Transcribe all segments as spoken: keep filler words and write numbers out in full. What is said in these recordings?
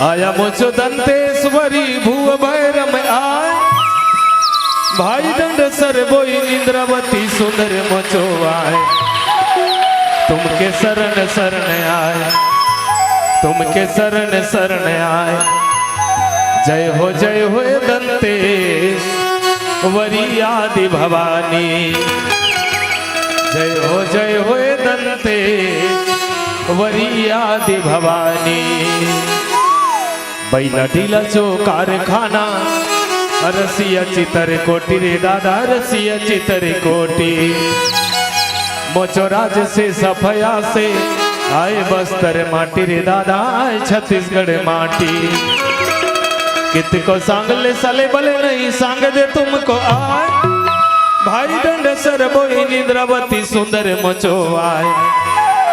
आया मोचो दंतेश्वरी भुव भैरम आय, भाई दंड सर बोई इंद्रावती सुंदर मोचो आय। तुमके शरण शरण आय, तुमके शरण शरण आय। जय हो जय हो दंतेश्वरी आदि भवानी, जय हो जय हो दंतेश्वरी आदि भवानी। बैला डीला चो कारखाना, रसिया चितर कोटी रे दादा, रसिया चितर कोटी। मोचोराज से सफया से आय बस्तर माटी रे दादा, आय छत्तीसगढ़ माटी। कितको सांग ले सले बले नहीं सांग दे तुमको आय। भाई दंड सर बोई इंद्रावती सुंदर मोचो आय।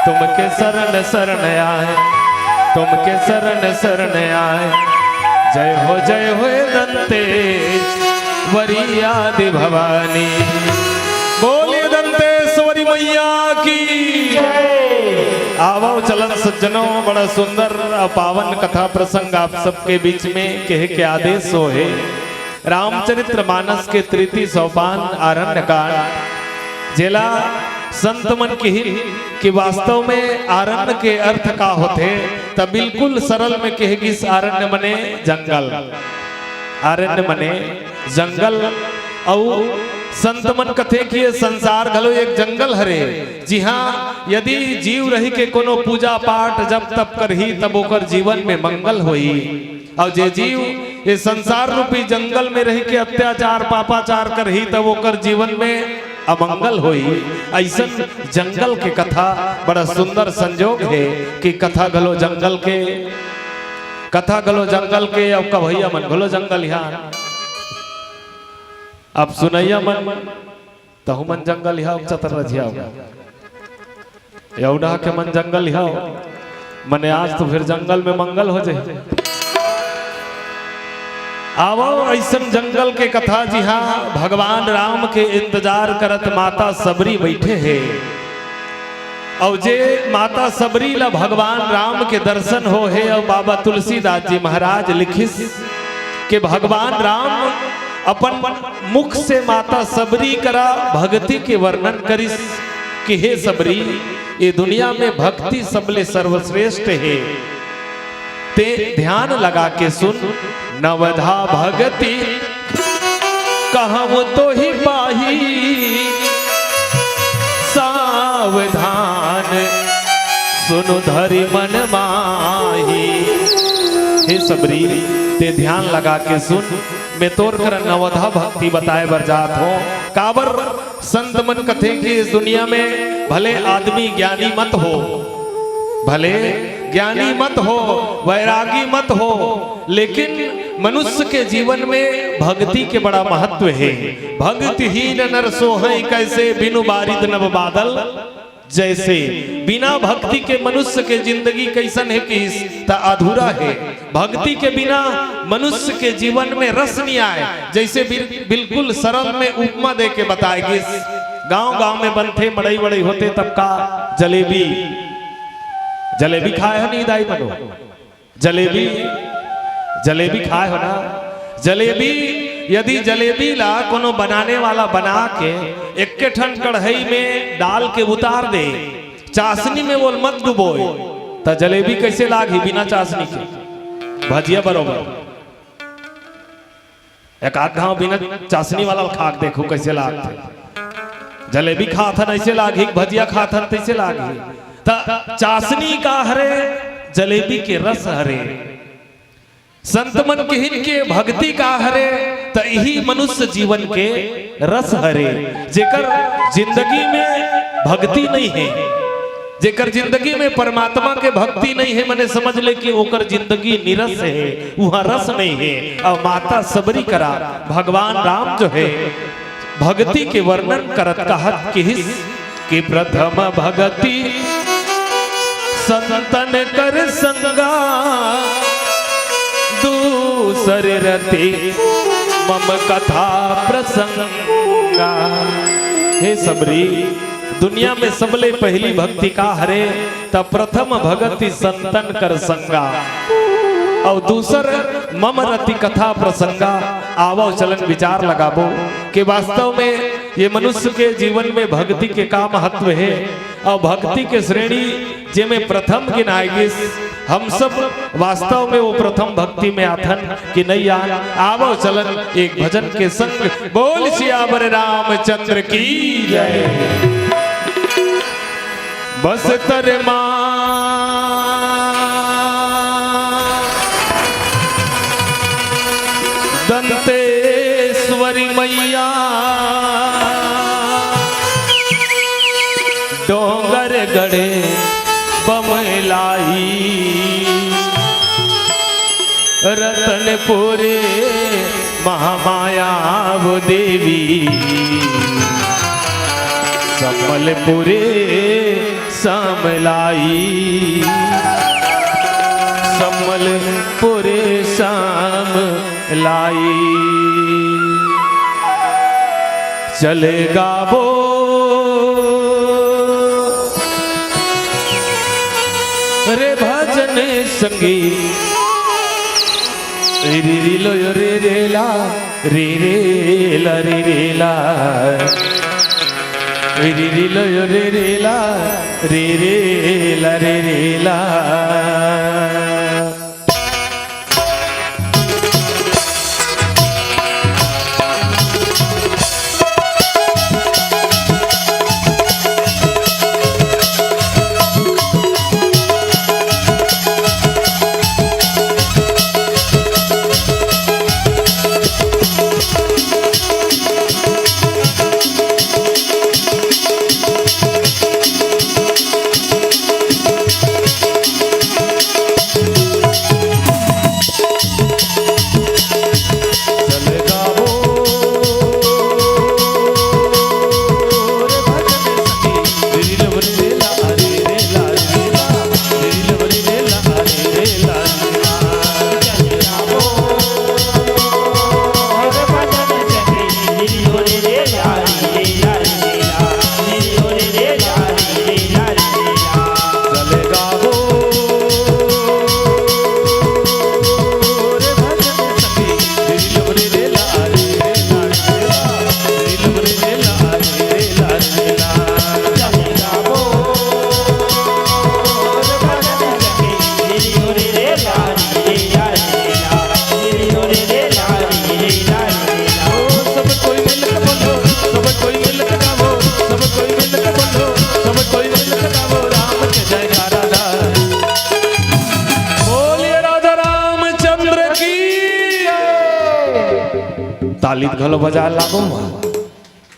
तुमके शरण शरण आय, तुमके शरण शरण आय। जय हो जय हो दंतेश्वरी आदि भवानी। बोलिए दंतेश्वरी मैया की। आवो चलन सज्जनों, बड़ा सुंदर और पावन कथा प्रसंग आप सबके बीच में कहे के आदेश हो हे। रामचरित्र मानस के तृतीय सोपान आरण्य कांड, जेला संत मन किहिन कि वास्तव में आरण्य के अर्थ का होथे, त बिल्कुल सरल में कहे गिस, आरण्य मने जंगल। आरण्य मने जंगल। अउ संत मन कथे कि ये संसार घलो एक जंगल हरे, जिहाँ यदि जीव रहि के कोनो पूजा पाठ जप तप करही, तब ओकर जीवन में मंगल होही। अउ जे जीव ये संसार रूपी जंगल में रहि के अत्याचार पापाचार करही, तब ओकर जीवन में अमंगल होही। अइसन जंगल के कथा बड़ा सुंदर संजोग हे कि कथा घलो जंगल के, कथा घलो जंगल के, अउ कवइया मन घलो जंगल इहाँ। अब सुनइया मन, तहू मन जंगल इहाँ, चतर रजिया हो। यौडा के मन जंगल इहाँ, मने आज तो फिर जंगल में मंगल हो जाए। आवो अइसन जंगल के कथा, जिहाँ भगवान राम के इंतजार करत माता सबरी बैठे हे। अउ जे माता सबरी ला भगवान राम के दर्शन हो हे, अउ बाबा तुलसीदास जी महाराज लिखिस के भगवान राम अपन मुख से माता सबरी करा भक्ति के वर्णन करिस कि हे सबरी, ये दुनिया में भक्ति सबले सर्वश्रेष्ठ हे। ते ध्यान लगा के सुन, नवधा भगति कहूँ तो ही पाही, सावधान सुनु धरि मन माही। हे सबरी, ते ध्यान लगा के सुन, मैं तोर करा नवधा भक्ति बताए बर जात हों। काबर संत मन कथे कि इस दुनिया में भले आदमी ज्ञानी मत हो, भले ज्ञानी मत हो, वैरागी मत हो, लेकिन मनुष्य के जीवन में भक्ति के बड़ा महत्व हे। भक्तिहीन नर सोहइ कैसे, बिनु बारिद नभ बादल जैसे। बिना भक्ति के मनुष्य के जिंदगी कैसन हे किहिस त अधूरा हे। भक्ति के बिना मनुष्य के जीवन में रस नइ आय। जैसे बिल-, बिल्कुल सरल में उपमा दे के बताए गिस, गांव-गांव में बनथे, मड़ई-वड़ई होथे तब का जलेबी, जलेबी खाए हो नहीं दाई मनो? जलेबी, जलेबी खाए हो ना? जलेबी, यदि जलेबी ला कोनो बनाने वाला बना के एक्के ठन कढ़ाई में डाल के उतार दे, चासनी में ओल मत डुबोए, त जलेबी कैसे लागही बिना चासनी के? भजिया बरोबर। एक आध घांव बिना चासनी वाला खा के देखो कैसे लागथे। जलेबी खाथन ऐसे लागही, भजिया खाथन तैसे लागही। त चासनी का हरे? जलेबी के रस हरे। संत मन किहिन के भक्ति का हरे? त इही मनुष्य जीवन के रस हरे। जेकर जिंदगी में भक्ति नहीं हे, जेकर जिंदगी में परमात्मा के भक्ति नहीं हे, मने समझ ले कि ओकर जिंदगी निरस हे, उहाँ रस नहीं हे। अउ माता सबरी करा भगवान राम जो हे, भक्ति के वर्णन करत कहत किहिस कि प्रथम भगति संतन कर संगा, दूसर रति मम कथा प्रसंगा। हे सबरी, दुनिया में सबले पहली भक्ति का हरे? त प्रथम भगति संतन कर संगा। अउ दूसर मम रति कथा प्रसंगा, आवव चलन विचार लगाबो कि वास्तव में ये मनुष्य के जीवन में भक्ति के का महत्व हे, अउ भक्ति के श्रेणी जेमे प्रथम गिनाय गिस, हम सब वास्तव में वो प्रथम भक्ति में आथन कि नइ आन। आवव चलन एक भजन के संग बोल सियावर रामचंद्र की जय। बस्तर माँ दंतेश्वरी मैया, डोंगरगढ़ बमलाई, रतनपुर महामाया वो देवी, संबलपुर समलाई, संबलपुर समलाई। चल गाबो रे भजन संगी, रे रे लो यो रे रे ला, रे रे ला, रे रे ला, रे रे ला, रे रे ला, रे रे ला। बोलिए राजा रामचंद्र की। ताली घलो बजाए लागो।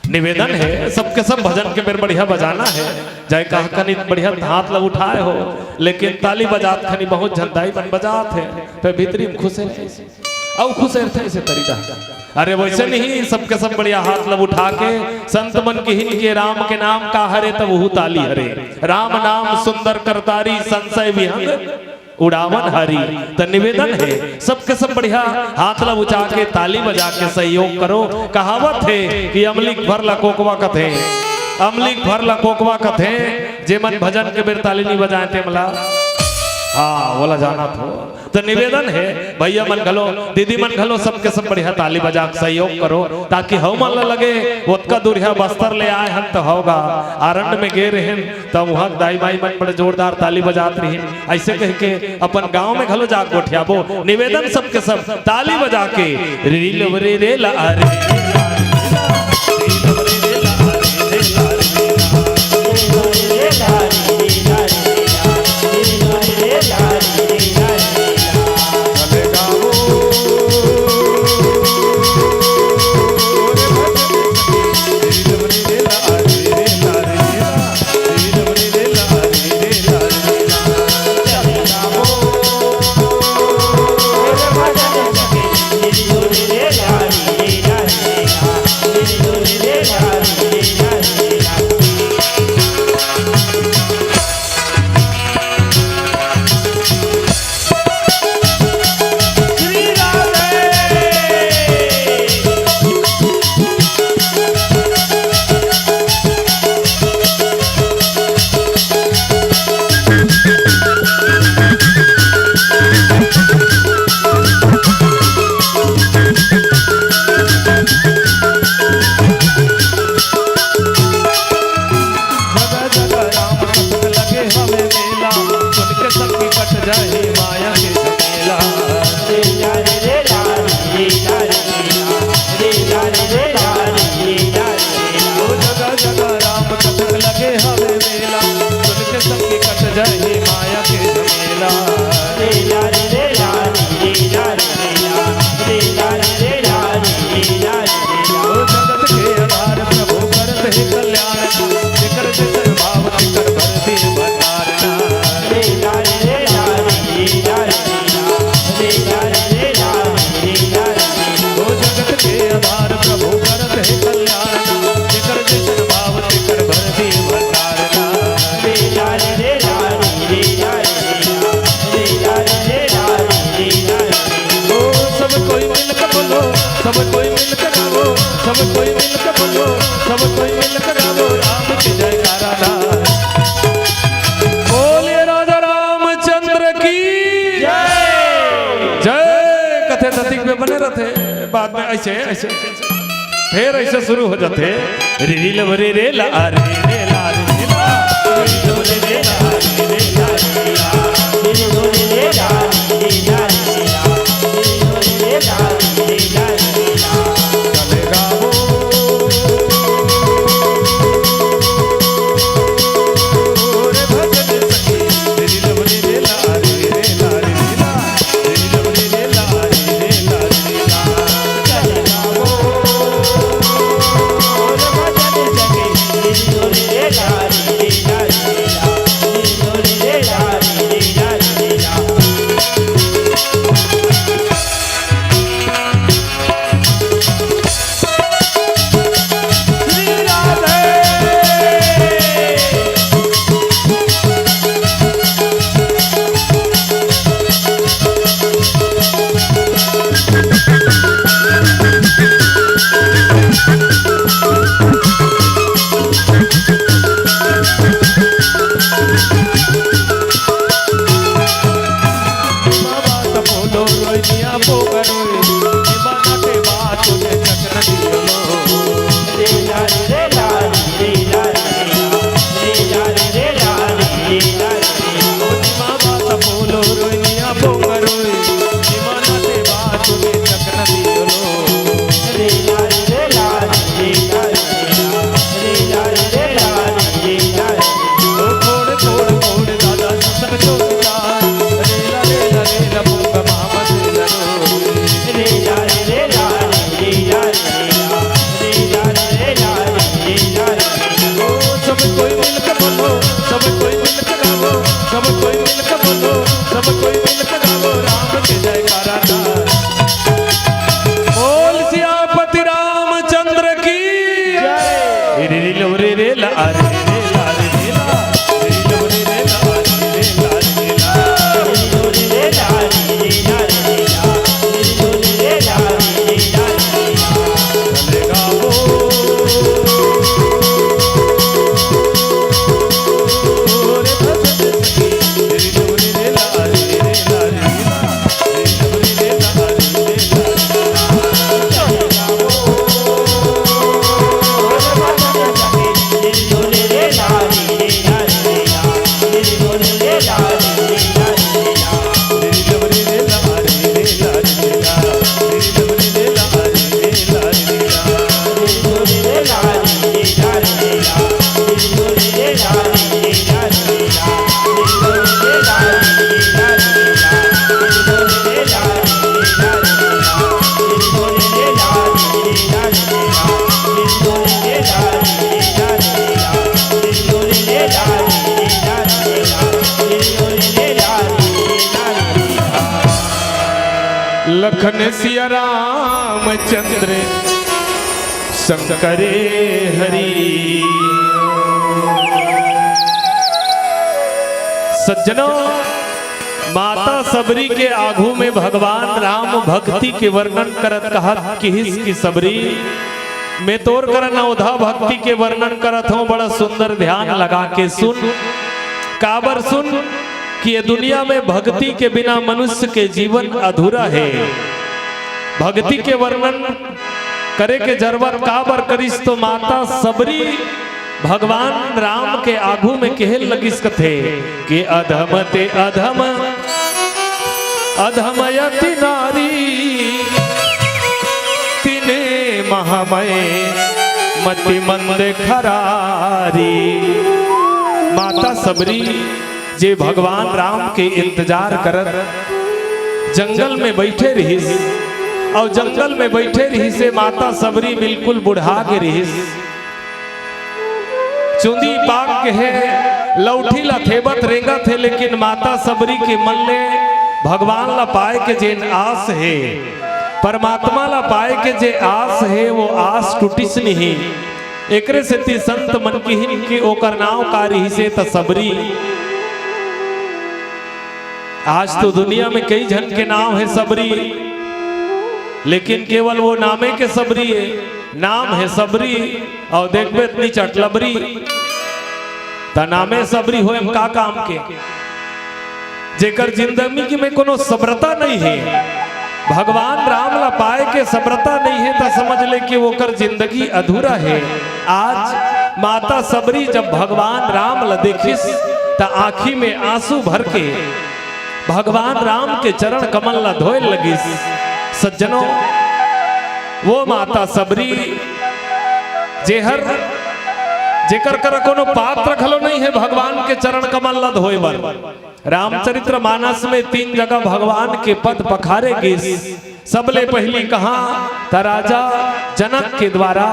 निवेदन हे, सबके सब भजन के बेर बढ़िया बजाना हे, चाहे कहा कनी बढ़िया हाथ ला उठाए हो, लेकिन ताली बजात खनी बहुत झंदाई मन बजात हे, त भीतरी म खुश हे, अउ खुश हे, ऐसे तरीका। अरे वैसे नहीं, सबके सब बढ़िया हाथ ला उठा के संत मन किहिन के राम के नाम का हरे, तब वहू ताली हरे। राम नाम सुंदर करतारी, संशय विहंग उड़ावन हारी। त निवेदन हे, सबके सब बढ़िया हाथ ला उठा के ताली बजा के सहयोग करो। कहावत हे कि अमली के फर ला कोकवा कथे, अमली के फर ला कोकवा कथे, जे मन भजन के बेर ताली नहीं बजाए ते मला, हाँ, वोला जाना थो। त निवेदन हे, भैया मन घलो, दीदी मन घलो, सबके सब बढ़िया ताली बजा के सहयोग करो, ताकि हमन ला लगे, ओतका दूरिहा बस्तर ले आए हन त होगा, आरंड में गे रहेन, त उहाँ दाई माई मन बड़े जोरदार ताली बजात रहिन। ऐसे कहिके अपन गांव में घलो जाके गोठियाबो। निवेदन सबके सब ताली बजा के, रील रे रे ला रे। सब कोई मिलके गावो राम के जयकारा ला। बोलिए राजा रामचंद्र की जय। जय। कथे ततिक में बने रहते, बाद में ऐसे, ऐसे, ऐसे, ऐसे। फिर ऐसे शुरू हो जाते। रे रे लब रे रे ला, रे रे ला, रे रे ला। रे रे लब रे रे ला, रे रे ला, रे रे ला। रे रे ला, रे रे ला, रे रे ला। रे रे ला, रे रे ला, रे रे ला। चलेगा वो। रे भजन सखी, रे रे लब रे रे ला, रे रे ला, रे रे ला। सब कोई मिलकर बोलो, सब कोई मिलकर गाओ, सब कोई मिलकर बोलो, सब कोई मिलकर गाओ राम के जयकारा। बोल सियापति रामचंद्र की जय। रे रे लो रे रे ला, रे रे ला, रे रे ला। रे रे लो रे रे ला, रे रे ला, रे रे ला। लखन सिया रामचंद्र शंकर हरि। सज्जनों, माता सबरी के आगू में भगवान राम भक्ति के वर्णन करत कहत किहिस कि सबरी, मैं तोर करा नवधा भक्ति के वर्णन करत हूँ, बड़ा सुंदर ध्यान लगा के सुन। काबर सुन कि ये दुनिया में भक्ति के बिना मनुष्य के जीवन अधूरा है। भक्ति के वर्णन करे के जरूरत काबर करिस तो माता सबरी भगवान राम के आगू में कहे लगिस कथे कि अधम ते अधम, अधम अति नारी, तिने महामय मति मंद खरारी। माता सबरी जे भगवान राम के इंतजार करत जंगल में बैठे रहिस, और जंगल में बैठे रहिस से माता सबरी बिल्कुल बुढ़ा के रहिस। चुंदी पाक के हे, लौठी ला थेबत रेंगत हे, लेकिन माता सबरी के मन ले भगवान ला पाए के जेन आस हे, परमात्मा ला पाए के जे आस हे, वो आस टूटिस नहीं। एकरे सेती संत मन किहिन कि ओकर नाव का रिहिसे त सबरी। आज तो दुनिया में कई झन के नाव हे सबरी, लेकिन केवल वो नामे के सबरी हे। नाम हे सबरी, अउ देखबे इतनी चटलबरी, त नामे सबरी होय का काम के? जेकर जिंदगी में कोनो सब्रता नहीं हे, भगवान राम ला पाए के सब्रता नहीं हे, त समझ ले कि ओकर जिंदगी अधूरा हे। आज माता सबरी जब भगवान राम ला देखिस, त आँखी में आंसू भर के भगवान राम के चरण कमल ला धोए लगिस। सज्जनों, वो माता सबरी जेहर, जेकर करा कोनो पात्र घलो नहीं हे भगवान के चरण कमल ला धोए बर। रामचरित्र मानस में तीन जगह भगवान के पद पखारे गिस। सबले पहिली कहा त राजा जनक के द्वारा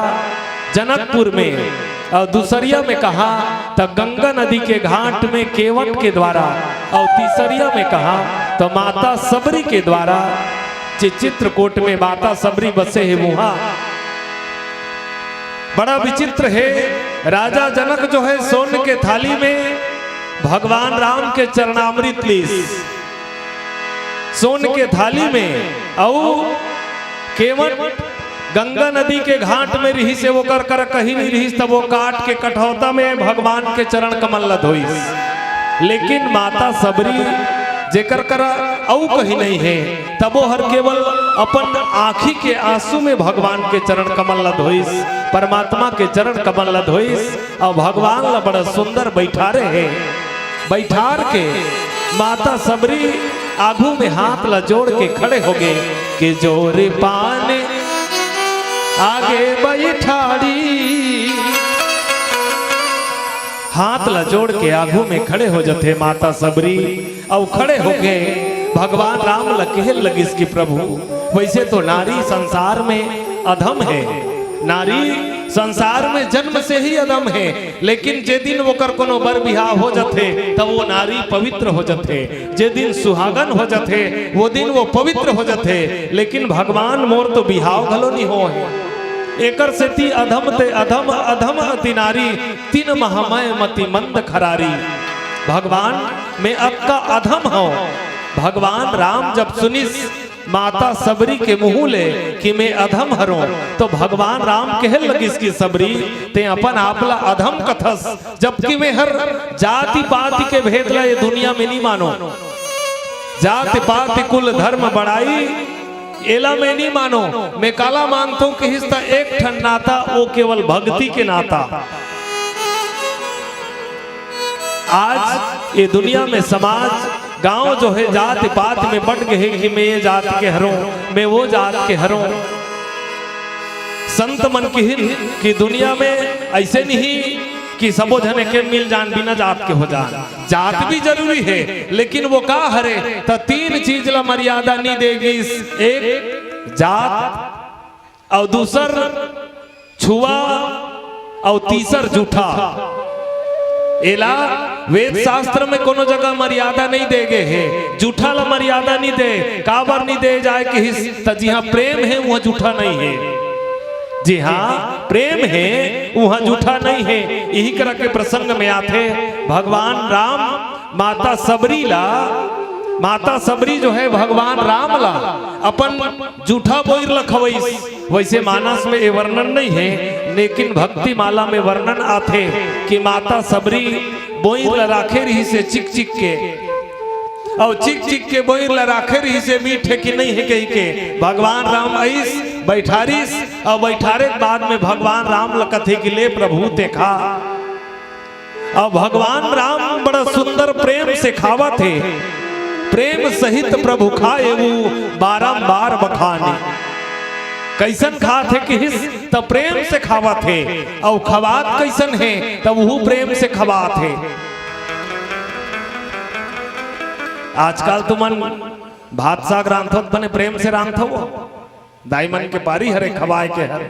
जनकपुर में, अउ दूसरिया में कहा त गंगा नदी के घाट में केवट के द्वारा, अउ तीसरिया में कहा त माता सबरी के द्वारा, जे चित्रकूट में माता सबरी बसे हे उहाँ। बड़ा विचित्र हे, राजा जनक जो हे सोन के थाली में भगवान राम के चरणामृत लीस, सोन के थाली में, अउ केवट गंगा नदी के घाट में रिहिस हे, ओकर करा कहीं नहीं रिहिस, तब वो काट के कठौता में भगवान के चरण कमल ला धोइस। लेकिन माता सबरी, जेकर करा अउ कहीं नहीं हे, तबो हर केवल अपन आँखी के आंसू में भगवान के चरण कमल ला धोइस, परमात्मा के चरण कमल ला धोइस, अउ भगवान ला बड़ा सुंदर बैठारे हे। बैठार के माता सबरी आगू में हाथ ला जोड़ के खड़े होगे कि जोर पान आगे बैठारी। हाथ ला जोड़ के आगू में खड़े हो जथे माता सबरी, अउ खड़े होके भगवान राम ला कहे लगिस कि प्रभु, वैसे तो नारी संसार में अधम हे, नारी संसार में जन्म से ही अधम हे, लेकिन जे दिन ओकर कोनो बर बिहाव हो जथे, त वो नारी पवित्र हो जथे। जे दिन सुहागन हो जथे, वो दिन वो पवित्र हो जथे। लेकिन भगवान, मोर तो बिहाव घलो नहीं होहे। एकर सेती अधम ते अधम, अधम अति नारी, तिन महमय मति मंद खरारी। भगवान, मैं अतका अधम हंव। भगवान राम जब सुनिस माता सबरी के मुंह ले कि मैं अधम हरों, तो भगवान राम कहे लगिस कि सबरी, ते अपन आप ला अधम कथस, जबकि मैं हर जाति पाति के भेद ला ये दुनिया में नहीं मानों। जाति पाति कुल धर्म बड़ाई, एला मैं नहीं मानों। मैं काला मानथों किहिस त एक ठन नाता, वो केवल भक्ति के नाता। आज ये दुनिया में समाज, गांव जो हे जात पात में बंट गे हे कि मैं ये जात के हरों, मैं वो जात के हरों। संत मन किहिन कि दुनिया में ऐसे नहीं कि सबो झन एके मिल जान, बिना जात के हो जान। जात भी जरूरी हे, लेकिन वो का हरे, त तीन चीज ला मर्यादा नहीं दे गिस। एक जात, अउ दूसर छुआ, अउ तीसर जूठा। एला वेद शास्त्र में कोनो जगह मर्यादा नहीं दे गे हे। जूठा ला मर्यादा नहीं दे, काबर नहीं दे जाए किहिस, त जिहां प्रेम हे, उहां जूठा नहीं हे। जिहां प्रेम हे, उहां जूठा नहीं हे। इही करा के प्रसंग में आथे, भगवान राम माता सबरी ला, माता सबरी जो हे भगवान राम ला अपन जूठा बोइर ला खवइस। वैसे मानस में ये वर्णन नहीं हे, लेकिन भक्ति माला में वर्णन आथे कि माता सबरी बोइर ला राखे रिहिस हे चिक चिक के, अउ चिक चिक के बोइर ला राखे रिहिस हे, मीठ हे कि नहीं हे कहिके। भगवान राम अइस, बैठारिस, अउ बैठारे के बाद में भगवान राम ला कथे कि ले प्रभु ते खा। अउ भगवान राम बड़ा सुंदर प्रेम से खावत हे। प्रेम सहित प्रभु खाए वो बारंबार बखाने। कैसन खात हे किहिस, त प्रेम से खावत हे। अउ खवात कैसन हे, त वहू प्रेम से खवात हे। आजकल तुमन भात साग रांधथव त बने प्रेम से रांधथव। दाई मन के पारी हरे खवाए के हर।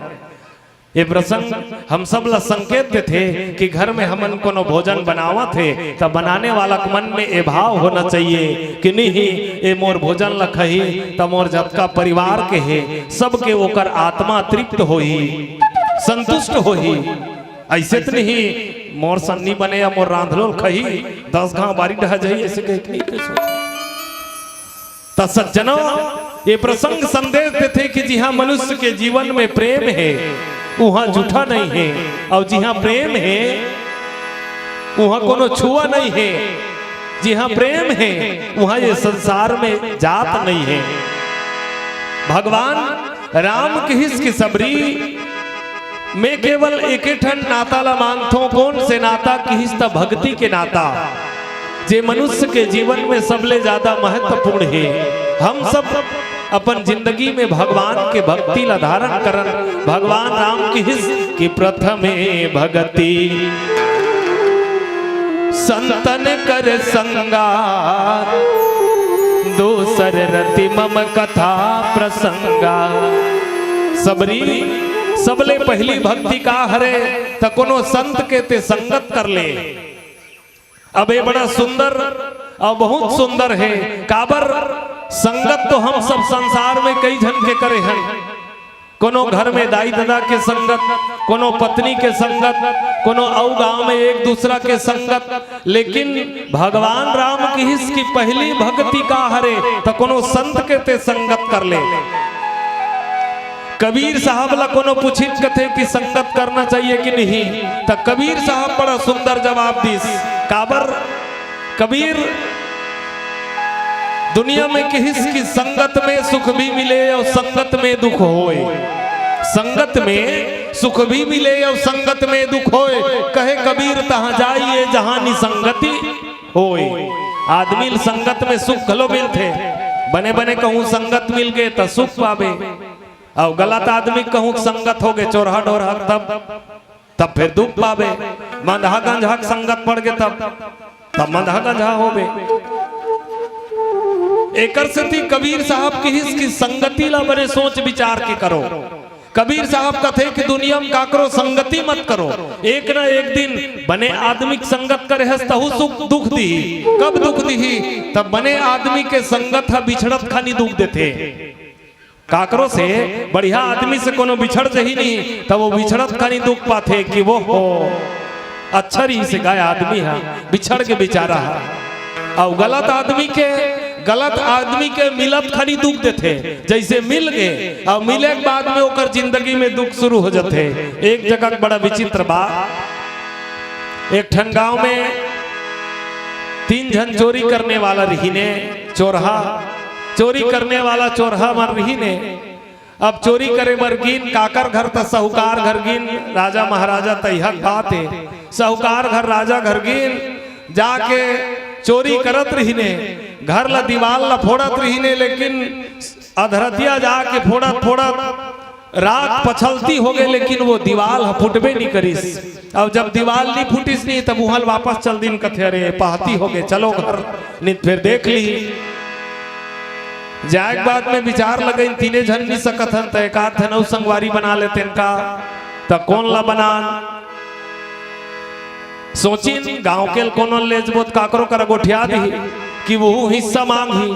ये प्रसंग हम सब ला संकेत देथे कि घर में हमन कोनो भोजन बनावत हे, त बनाने वाला के मन में ये भाव होना चाहिए कि नहीं, ये मोर भोजन ला खही, त मोर जतका परिवार के हे, सबके ओकर आत्मा तृप्त होही, संतुष्ट होही। ऐसे त नहीं, मोर सन्नी बने या मोर रांधलो ल खही, दस घाव बारी डहा जाही, ऐसे कहे कि नहीं, कैसे? त सज्जनों, ये प्रसंग संदेश देथे कि जिहां मनुष्य के जीवन में प्रेम हे, उहाँ जूठा नइ हे, अउ जिहाँ प्रेम हे, उहाँ कोनो छुआ नइ हे। जिहाँ प्रेम हे, उहाँ ये संसार में जात नइ हे। भगवान राम किहिस कि सबरी, मैं केवल एके ठन नाता ला मानथों। कोन से नाता किहिस? त भक्ति के नाता, जे मनुष्य के जीवन में सबले ज्यादा महत्वपूर्ण हे। हम सब अपन जिंदगी में भगवान के भक्ति ला धारण करन। भगवान राम किहिस कि प्रथमे भगति संतन कर संगा, दूसर रति मम कथा प्रसंगा। सबरी, सबले पहिली भक्ति का हरे? त कोनो संत के ते संगत कर ले। अब ये बड़ा सुंदर अउ बहुत सुंदर हे। काबर, संगत तो हम सब संसार में कई झन के करे हन। कोनो घर में दाई ददा के संगत, कोनो पत्नी के संगत, कोनो अउ गांव में एक दूसरा के संगत। लेकिन भगवान राम किहिस कि पहिली भक्ति का हरे? त कोनो संत के ते संगत कर ले। कबीर साहब ला कोनो पूछिस कथे कि संगत करना चाहिए कि नहीं, त कबीर साहब बड़ा सुंदर जवाब दिस। काबर? कबीर दुनिया में किहिस कि संगत में सुख भी मिले अउ संगत में दुख होय। संगत में सुख भी मिले अउ संगत में दुख होय। कहे कबीर, तहाँ जाइए जहाँ निसंगति होय। आदमी ल संगत में सुख घलो मिलथे। बने बने कहूँ संगत मिल गे त सुख पाबे, अउ गलत आदमी कहूँ संगत हो गे, चोरहा डोरहा, तब तब फिर दुख पाबे। मंदहा गंजहा के संगत पड़ गे तब, तब मंदहा गंजहा होबे। एकर सेती कबीर साहब किहिस कि संगति ला बने सोच विचार के करो। कबीर साहब कथे कि दुनिया में काकरो संगति मत करो। एक न एक दिन बने आदमी के संगत करे हस तहू सुख दुख दिही। कब दुख दिही? तब बने आदमी के संगत ह बिछड़त खानी दुख देथे। काकरो से बढ़िया आदमी से कोनो बिछड़ जही नहीं, तब वो बिछड़त खानी दुख पाथे कि वो हो, अच्छा रहिस हे गा आदमी हा, बिछड़ गे बिचारा हा। अउ गलत आदमी के, गलत आदमी के मिलत खानी दुख देथे। जइसे मिल गे अउ मिले के बाद में ओकर जिंदगी में दुख शुरू हो जाथे। एक जगह बड़ा विचित्र बा, एक ठन गांव में तीन झन चोरी करने वाला रहिने, चोरहा, चोरी करने वाला चोरहा मन रहिने। अब चोरी करे बर गिन, काकर घर? त साहूकार घर गिन। राजा महाराजा तइहा के बात हे, साहूकार घर, राजा घर गिन। जाके चोरी करत रहिने, घर ला, दीवाल ला फोड़त रहिने, लेकिन अधरतिया जाके फोड़त फोड़त राख पछलती हो गे, लेकिन वो दीवाल ह फुटबे नी करिस। अब जब दीवाल नी फुटिस नी, तब उहाँ ले वापस चल दिन, कथे, "अरे, पहाती हो गे, चलो घर, नी त फिर देख ली।" जाए के बाद में विचार लगइन, तीने झन नी सकत हन, त एक आध झन अउ संगवारी बना लेतेन का, त कोन ला बनान? सोचिन, गांव के ल कोनो ले जबो त काकरो करा गोठिया दिही कि वहू हिस्सा मांगही।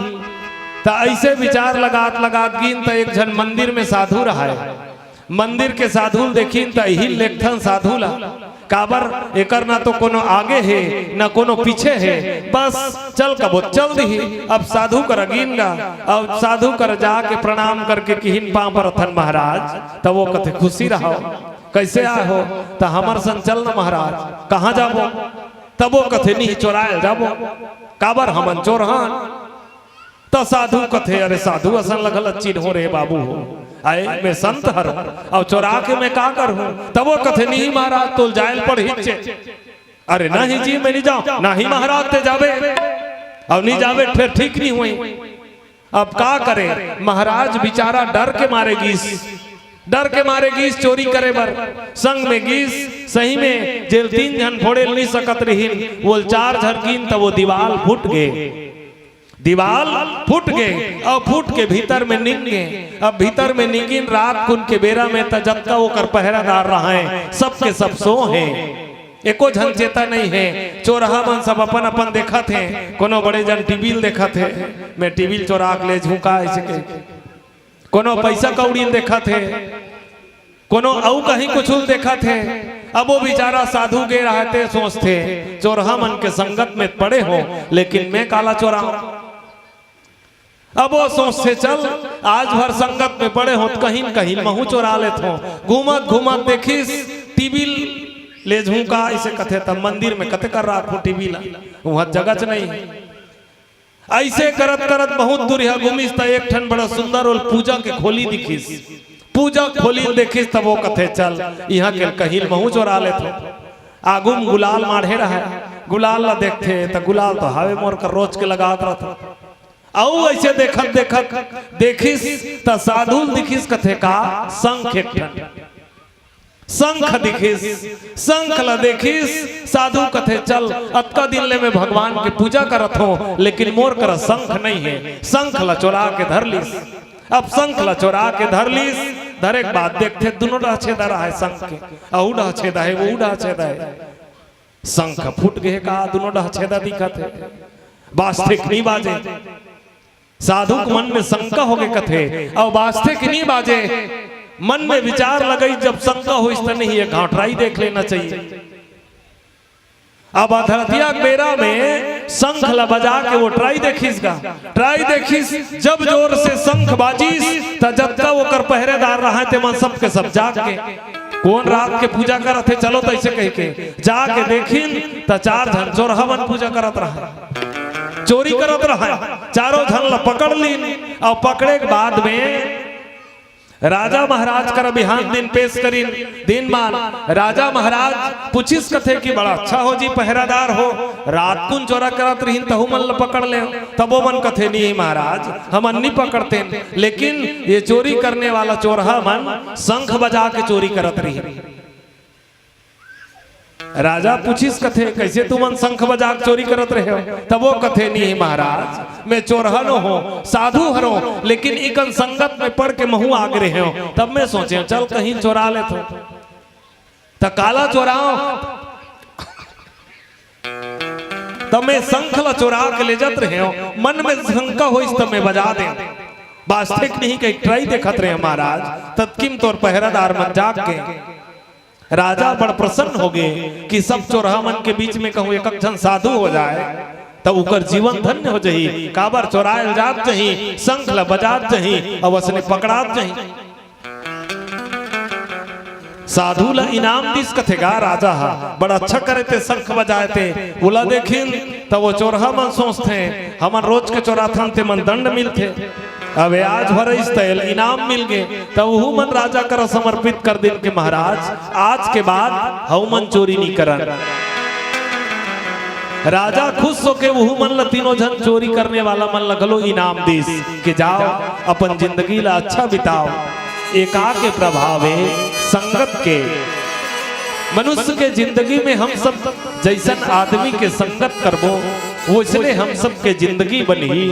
त अइसे विचार लगात लगात गिन, त एक झन मंदिर में साधु रहय। मंदिर के साधु ल देखिन त इही ल लेगथन साधु ला। काबर, एकर ना तो कोनो आगे हे, ना कोनो पीछे हे, बस चल कबो चल दिही। अब साधु करा गिन गा, अब साधु करा जाके प्रणाम करके किहिन, "पांव परथन महाराज।" त वो कथे, "खुशी रहव, कइसे आए हो?" त, "हमर संग चल न महाराज।" "कहाँ जाबो?" त वो कथे, "नहीं, चोराए ल जाबो।" "काबर, हमन चोर हन?" त साधु कथे, "अरे साधु असन ल घलो चिन्हों रे बाबू हो, आए मैं संत हरंव, अउ चोरा के मैं का करहूं?" त वो कथे, "नहीं महाराज, तोल जाए ल पड़ही चे।" "अरे नहीं जी, मैं नी जांव।" "नहीं महाराज, ते जाबे, अउ नी जाबे त फेर ठीक नी होही।" अब का करे, महाराज बिचारा डर के मारे गिस, डर के मारे गिस चोरी करे बर, संग में गिस, सही में जेल तीन झन फोड़े ल नी सकत रहिन, वो ल चार झन गिन त वो दीवाल फूट गे। दीवाल फूट गे अउ फूट के भीतर में निंग गे। अब भीतर में निंगिन रात कुन के बेरा में त जतका ओकर पहरादार रहय, सबके सब सो हे, एको झन चेता नइ हे। चोरहा मन सब अपन अपन देखत हे, कोनो बड़े झन टीवी ल देखत हे, मैं टीवी ल चोरा के ले जहूं का अइसे कहिके, कोनो पइसा कौड़ी ल देखत हे, कोनो अउ कहीं कुछु ल देखत हे। अब वो बिचारा साधु गे रहय ते सोचथे, चोरहा मन के संगत में पड़े हों, लेकिन मैं काला चोरांव? अब वो सोचथे, चल, आज भर संगत में पड़े हों त कहीं न कहीं महूं चोरा लेथों। घूमत घूमत देखिस, टीवी ले झुंका, इसे कथे, तब मंदिर में कते कर राखों टीवी ला, उहां जगच नहीं। अइसे करत करत बहुत दूरिहा घूमिस त एक ठन बड़ा सुंदर ओला पूजा के खोली दिखिस। पूजा खोली देखिस तब वो कथे, चल, इहां के कहीं महूं चोरा लेथों। आगू म गुलाल माढ़े रहय, गुलाल ला देखथे त गुलाल तो हावे मोर कर, रोज के लगात रथों। अउ अइसे देखत देखत देखिस त साधु ल दिखिस, कथे, का शंख एक ठन। शंख दिखिस, शंख ला देखिस, साधु कथे, चल, अतका दिन ले मैं भगवान के पूजा करत हों, लेकिन मोर करा शंख नहीं हे। शंख ला चोरा के धर लिस। अब शंख ला चोरा के धर लिस, धरे के बाद देखथे, दुनों डहर छेदा रहय शंख के, अउ डहर छेदा हे, वो डहर छेदा हे। शंख फूट गे का, दुनों डहर छेदा दिखत हे, बाजथे कि नहीं बाजे। साधु के मन में शंका होगे कथे, अउ बाजथे कि नहीं बाजे। मन में विचार लगई, जब शंका होइस त नहीं, एक घांव try देख लेना चाहिए। अब अधरतिया के बेरा में शंख ला बजा के वो try देखिस गा। Try देखिस, जब जोर से शंख बाजिस त जतका ओकर पहरेदार रहय ते मन सबके सब जाग गे। कोन रात के पूजा करत हे, चलो त अइसे कहिके जाके देखिन त चार झन चोरहा मन पूजा करत रहय, चोरी करत रहय। चारों झन ला पकड़ लिन, अउ पकड़े के बाद में राजा महाराज करा बिहान दिन पेश करिन। दिन मान राजा महाराज पूछिस कथे कि बड़ा अच्छा हो जी, पहरादार हो, रात कुन चोरा करत रहिन तहू मन ला पकड़ ले। तब वो मन कथे, नहीं महाराज, हमन नहीं पकड़तेन, लेकिन ये चोरी करने वाला चोरहा मन शंख बजा के चोरी करत रहिन। राजा पूछिस कथे, कइसे तुमन शंख बजा के चोरी करत रहे हो? तब वो कथे, नहीं महाराज, मैं चोरहा नो हों, साधु हरों, लेकिन इकन संगत में पड़ के महूं आगे रहे हों, तब मैं सोचे हों, चल कहीं चोरा लेथों। त काला चोराओं? त मैं शंख ला चोरा के ले जात रहे हों, मन में शंका होइस त मैं बजा दें। बाजथे कि नहीं कहिके try देखत रहे महाराज, ततकिम तोर पहरादार मन जाग गे। राजा बड़ प्रसन्न होगे कि सब चोरहा मन के बीच में कहूं एक झन साधु हो जाय, त उकर जीवन धन्य हो जही। काबर चोराय ल जात जही, शंख ल बजात जही, अउ असने पकड़ात जही। साधु ल इनाम दिस कथे गा राजा हा, बड़ अच्छा करे ते शंख बजाय ते। ओला देखिन त वो चोरहा मन सोचथे, हमन रोज के चोराथन ते मन दंड मिलथे। अबे आज भर इस तैल इनाम मिल गे, त उहू मन राजा करा समर्पित कर दिन के महाराज, आज के बाद हऊ मन चोरी नी करन। राजा खुश होके उहू मन ल तीनों झन चोरी करने वाला मन ल घलो इनाम दिस कि जाओ अपन जिंदगी ल अच्छा बिताओ। एका के प्रभाव हे संगत के। मनुष्य के जिंदगी में हम सब जैसन आदमी के संगत करबो, वैसने हम सब के जिंदगी बनही।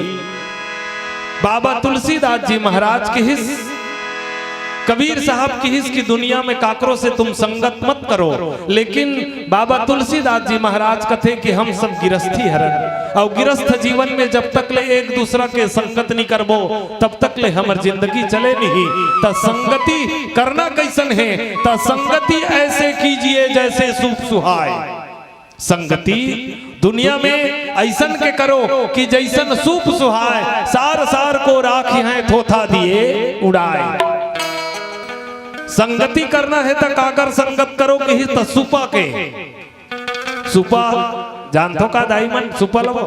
बाबा तुलसीदास जी महाराज किहिस, कबीर साहब किहिस कि दुनिया में काकरो से तुम संगत मत करो, लेकिन बाबा तुलसीदास जी महाराज कथे कि हम सब गिरस्थी हरन, अउ गिरस्थ जीवन में जब तक ले एक दूसरा के संगत नी करबो, तब तक ले हमर जिंदगी चले नहीं। त संगति करना कैसन हे? त संगति ऐसे कीजिए जैसे सूप सुहाय। संगति दुनिया में ऐसन के करो कि जैसन सूप सुहाय, सार सार को राखिहैं थोथा दिए उड़ाय। संगति करना हे त काकर संगत करो किहिस त सुपा के। सुपा जानथो का दाई मन? सुपा लबो,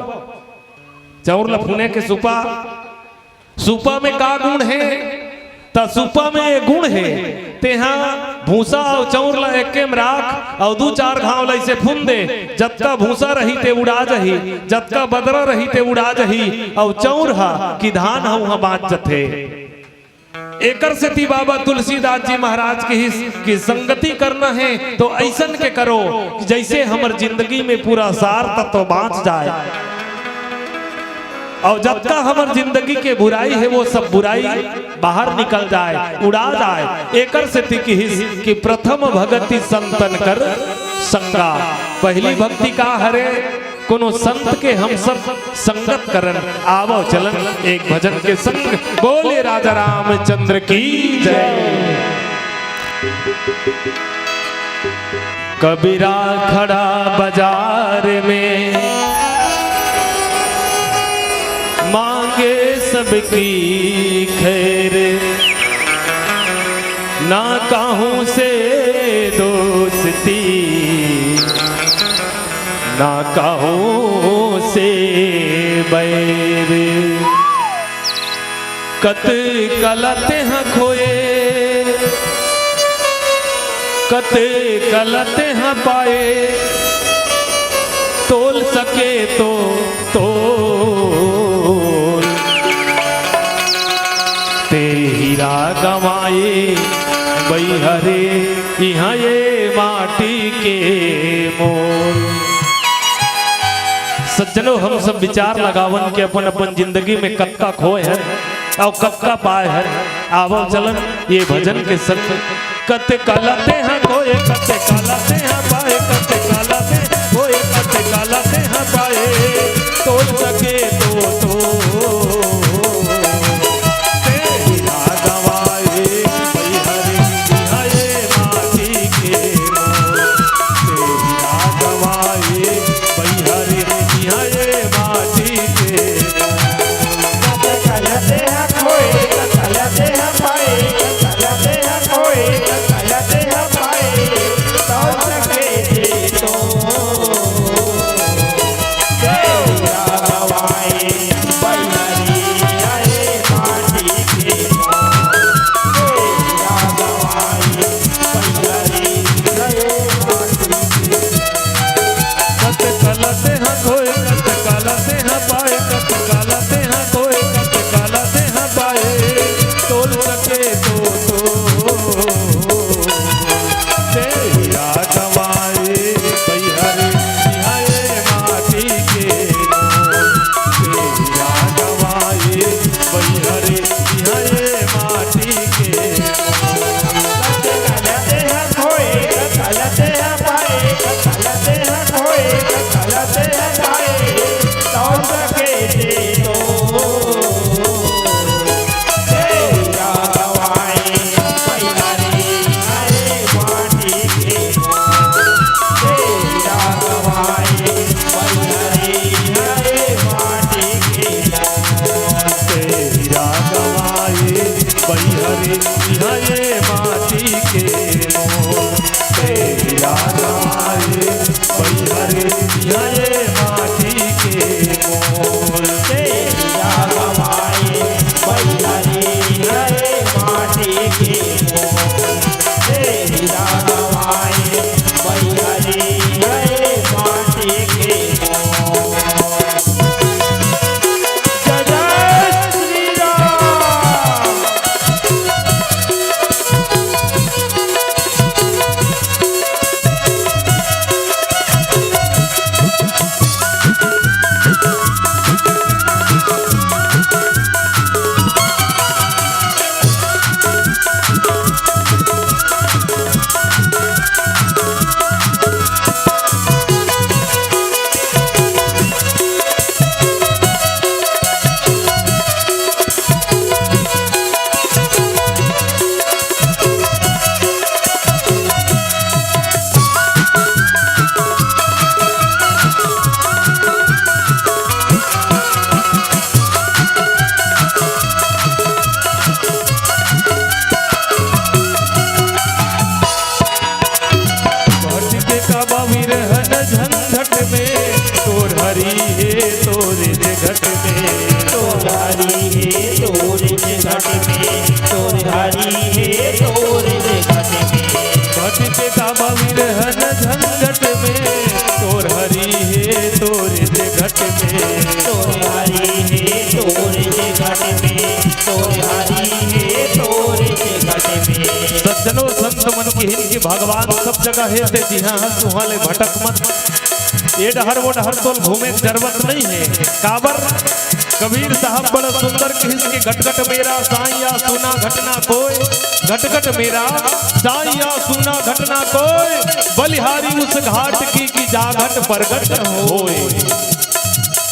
चौर ल फुने के सुपा। सुपा में का गुण हे? त सुपा में ये गुण हे, तेहा भूसा अउ चौर ल एके म राख अउ दू चार घांव ल अइसे फुन दे, जतका भूसा रही ते उड़ा जही, जतका बदरा रही ते उड़ा जही, अउ चौर ह कि धान ह उहां बांच जथे। एकर सेती बाबा तुलसीदास जी महाराज किहिस कि संगति करना हे तो अइसन के करो कि जैसे हमर जिंदगी में पूरा सार तत्व बांच जाय। अउ जतका हमर जिंदगी के बुराई हे, वो सब बुराई बाहर निकल जाय, उड़ा जाय। एकर सेती किहिस कि प्रथम भगति संतन कर संगा। पहली भक्ति का हरे? कोनो संत के हम सब संगत करन। आवो चलन एक भजन के संग। बोले राजा रामचंद्र की जय। कबीरा खड़ा बाजार में, मांगे सबकी खैर, ना काहू से दोस्ती, ना काहू से बैर। कत कला तेंह खोए, कत कला तेंह पाए, तोल सके तो तोल। ते हीरा गंवाए बइहा रे, इहाँ ये माटी के मोल। सज्जनों, हम सब विचार लगावन के अपन अपन जिंदगी में कतका खोए हन अउ कतका पाए हन। आवव चलन ये भजन के संग। कत कला तेंह खोए, कत कला तेंह पाए, कत कला तेंह खोए, कत कला तेंह पाए, तोल सके तो तोल। ते हीरा गंवाए बइहा रे, इहाँ ये माटी के मोल। ते हीरा गंवाए बइहा रे, इहाँ ये माटी के मोल। कत कला तेंह खोए, कत कला तेंह पाए, कत कला तेंह खोए, कत कला तेंह पाए, तोल सके तो तोल। ते हीरा गंवाए बइहा रे, इहाँ ये माटी के मोल। ते हीरा गंवाए बइहा रे, इहाँ ये माटी के मोल। तेरा गवाए बइहा रे, इहाँ ये माटी के मोल। तेरा गवाए बइहा रे, इहाँ ये माटी के मोल। तेरा गवाए बइहा रे, इहाँ ये माटी के मोल। तेरा गवाए बइहा रे, इहाँ ये माटी के मोल। जय जय श्री राम। घट के काबा विरहन झंझट में, तोर हरी हे तोरे जे घट में। तोर हरी हे तोरे जे घट में, तोर हरी हे तोरे जे घट में। घट के काबा विरहन झंझट में, तोर हरी हे तोरे जे घट में। तोर हरी हे तोरे जे घट में, तोर हरी हे तोरे जे घट में। सज्जनों, संत मन किहिन कि भगवान सब जगह हे, ते जिहाँ हस उहाँ ले भटक मत। ये डहर वो डहर तोल घूमे के जरूरत नहीं हे। काबर? कबीर साहब बड़ा सुंदर किहिस कि घट घट मेरा साइया सूना घट ना कोय, घट घट मेरा साइया सूना घट ना कोय, बलिहारी उस घाट की, कि जा घट प्रगट होय।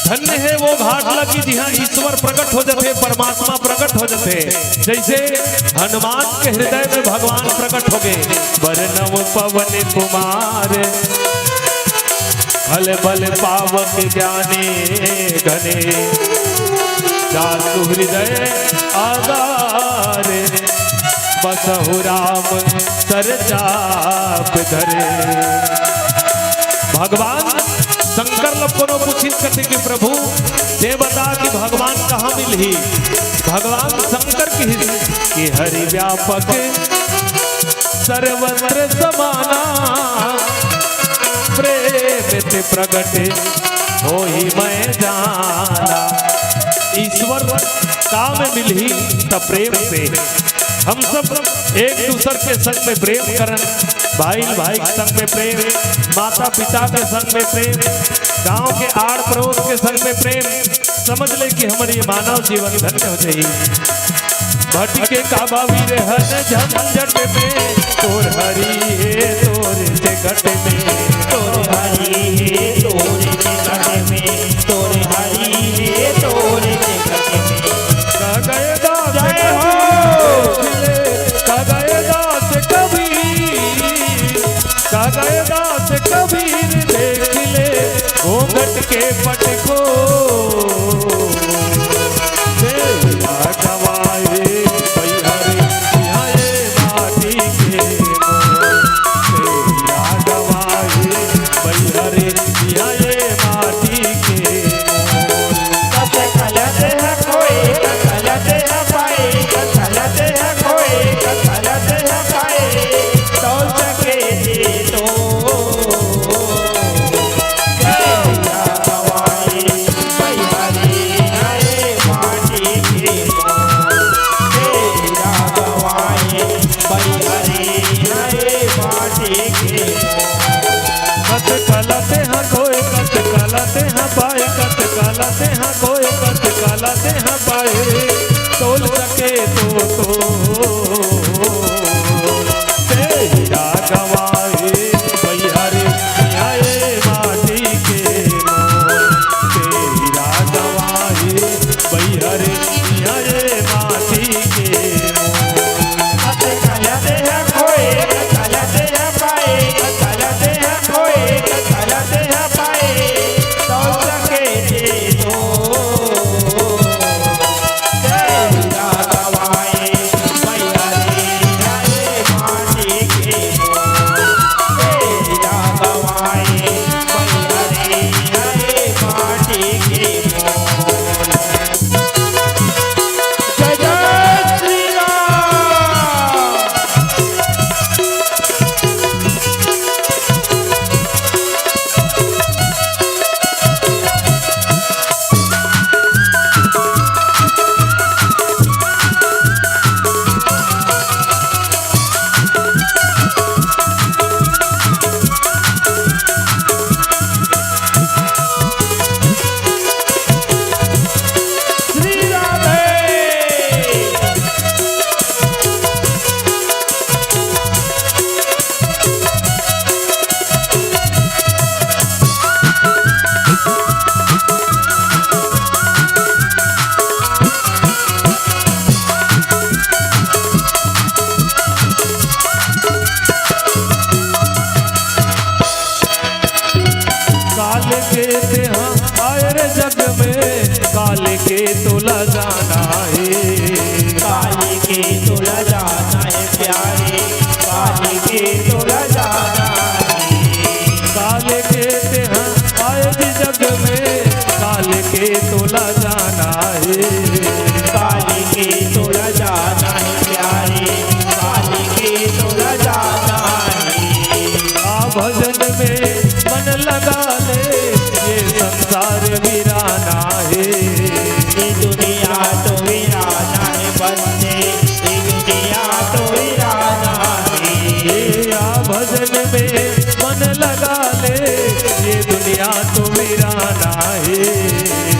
धन्य हे वो घाट ला कि जिहाँ ईश्वर प्रगट हो जथे, परमात्मा प्रगट हो जथे। जइसे हनुमान के हृदय में भगवान प्रगट होगे। बरनउँ पवन कुमार, खल बल पावक ज्ञानी घनी। जासु हृदय आगारे, बसहु राम सर चाप धरे। भगवान शंकर ल कोनो पूछिस कथे कि प्रभु, तें बता कि भगवान कहाँ मिलही? भगवान शंकर कहिस कि हरि व्यापक सर्वत्र समाना, प्रेम ते प्रगट होई मैं जाना। ईश्वर का में मिलही? त प्रेम से। हम सब एक दूसर के संग में प्रेम करन, भाई भाई के संग में प्रेम, माता पिता के संग में प्रेम, गांव के आड़ पड़ोस के संग में प्रेम, समझ ले कि हमर ये मानव जीवन धन्य हो जाई। भटके का बावी रे हर झंझट में, तोर हरि हे तोर से घट में। तोर हरि हे तोर से घट में, तोर हरि हे तोर से घट में। कह गए दास जय हो। कबीर, कह गए दास कबीर, कह गए दास कबीर देख ले घूंघट के पट को। तेरा गवाए बैहर यहाँ ये माटी के मोल। तेरा गवाए बैहर यहाँ ये माटी के मोल। कत कलत है कोई, कत कलत है पाए, कत कलत है कोई, कत कलत है पाए, तौल सके जी तो। तेरा गवाए बैहरी नए माटी के मोल। तेरा गवाए बैहरी नए माटी के मोल। कत कलत है कोई, कत कलत है पाए, कत कलत है कोई, कत कलत है पाए, तोल सके तो, तो। तेरा गवाए बैहर आए माटी के मोल। तेरा गवाए बैहर आए माटी के मोल। कत कलत है कोई, कत कलत है पाए, कत कलत है कोई, कत कलत है पाए, तौल सके जी तो। तेरा गवाए बैहरी नए माटी के मोल। तेरा गवाए बैहरी नए माटी के मोल। जय जय श्री राम। श्री राधे। काल के तेहा आए रे जग में, काल के तोला जाना हे। काल के तोला जाना हे प्यारे, काल के तोला जाना हे। काल के तेहा आए रे जग में, काल के तोला जाना हे। काल के तोला जाना हे प्यारे, काल के तोला जाना हे। आ भजन में मन लगा ले, ये संसार वीराना हे। ये दुनिया तो वीराना हे बंदे, ये दुनिया तो वीराना हे। ये आ भजन में मन लगा ले, ये दुनिया तो वीराना हे।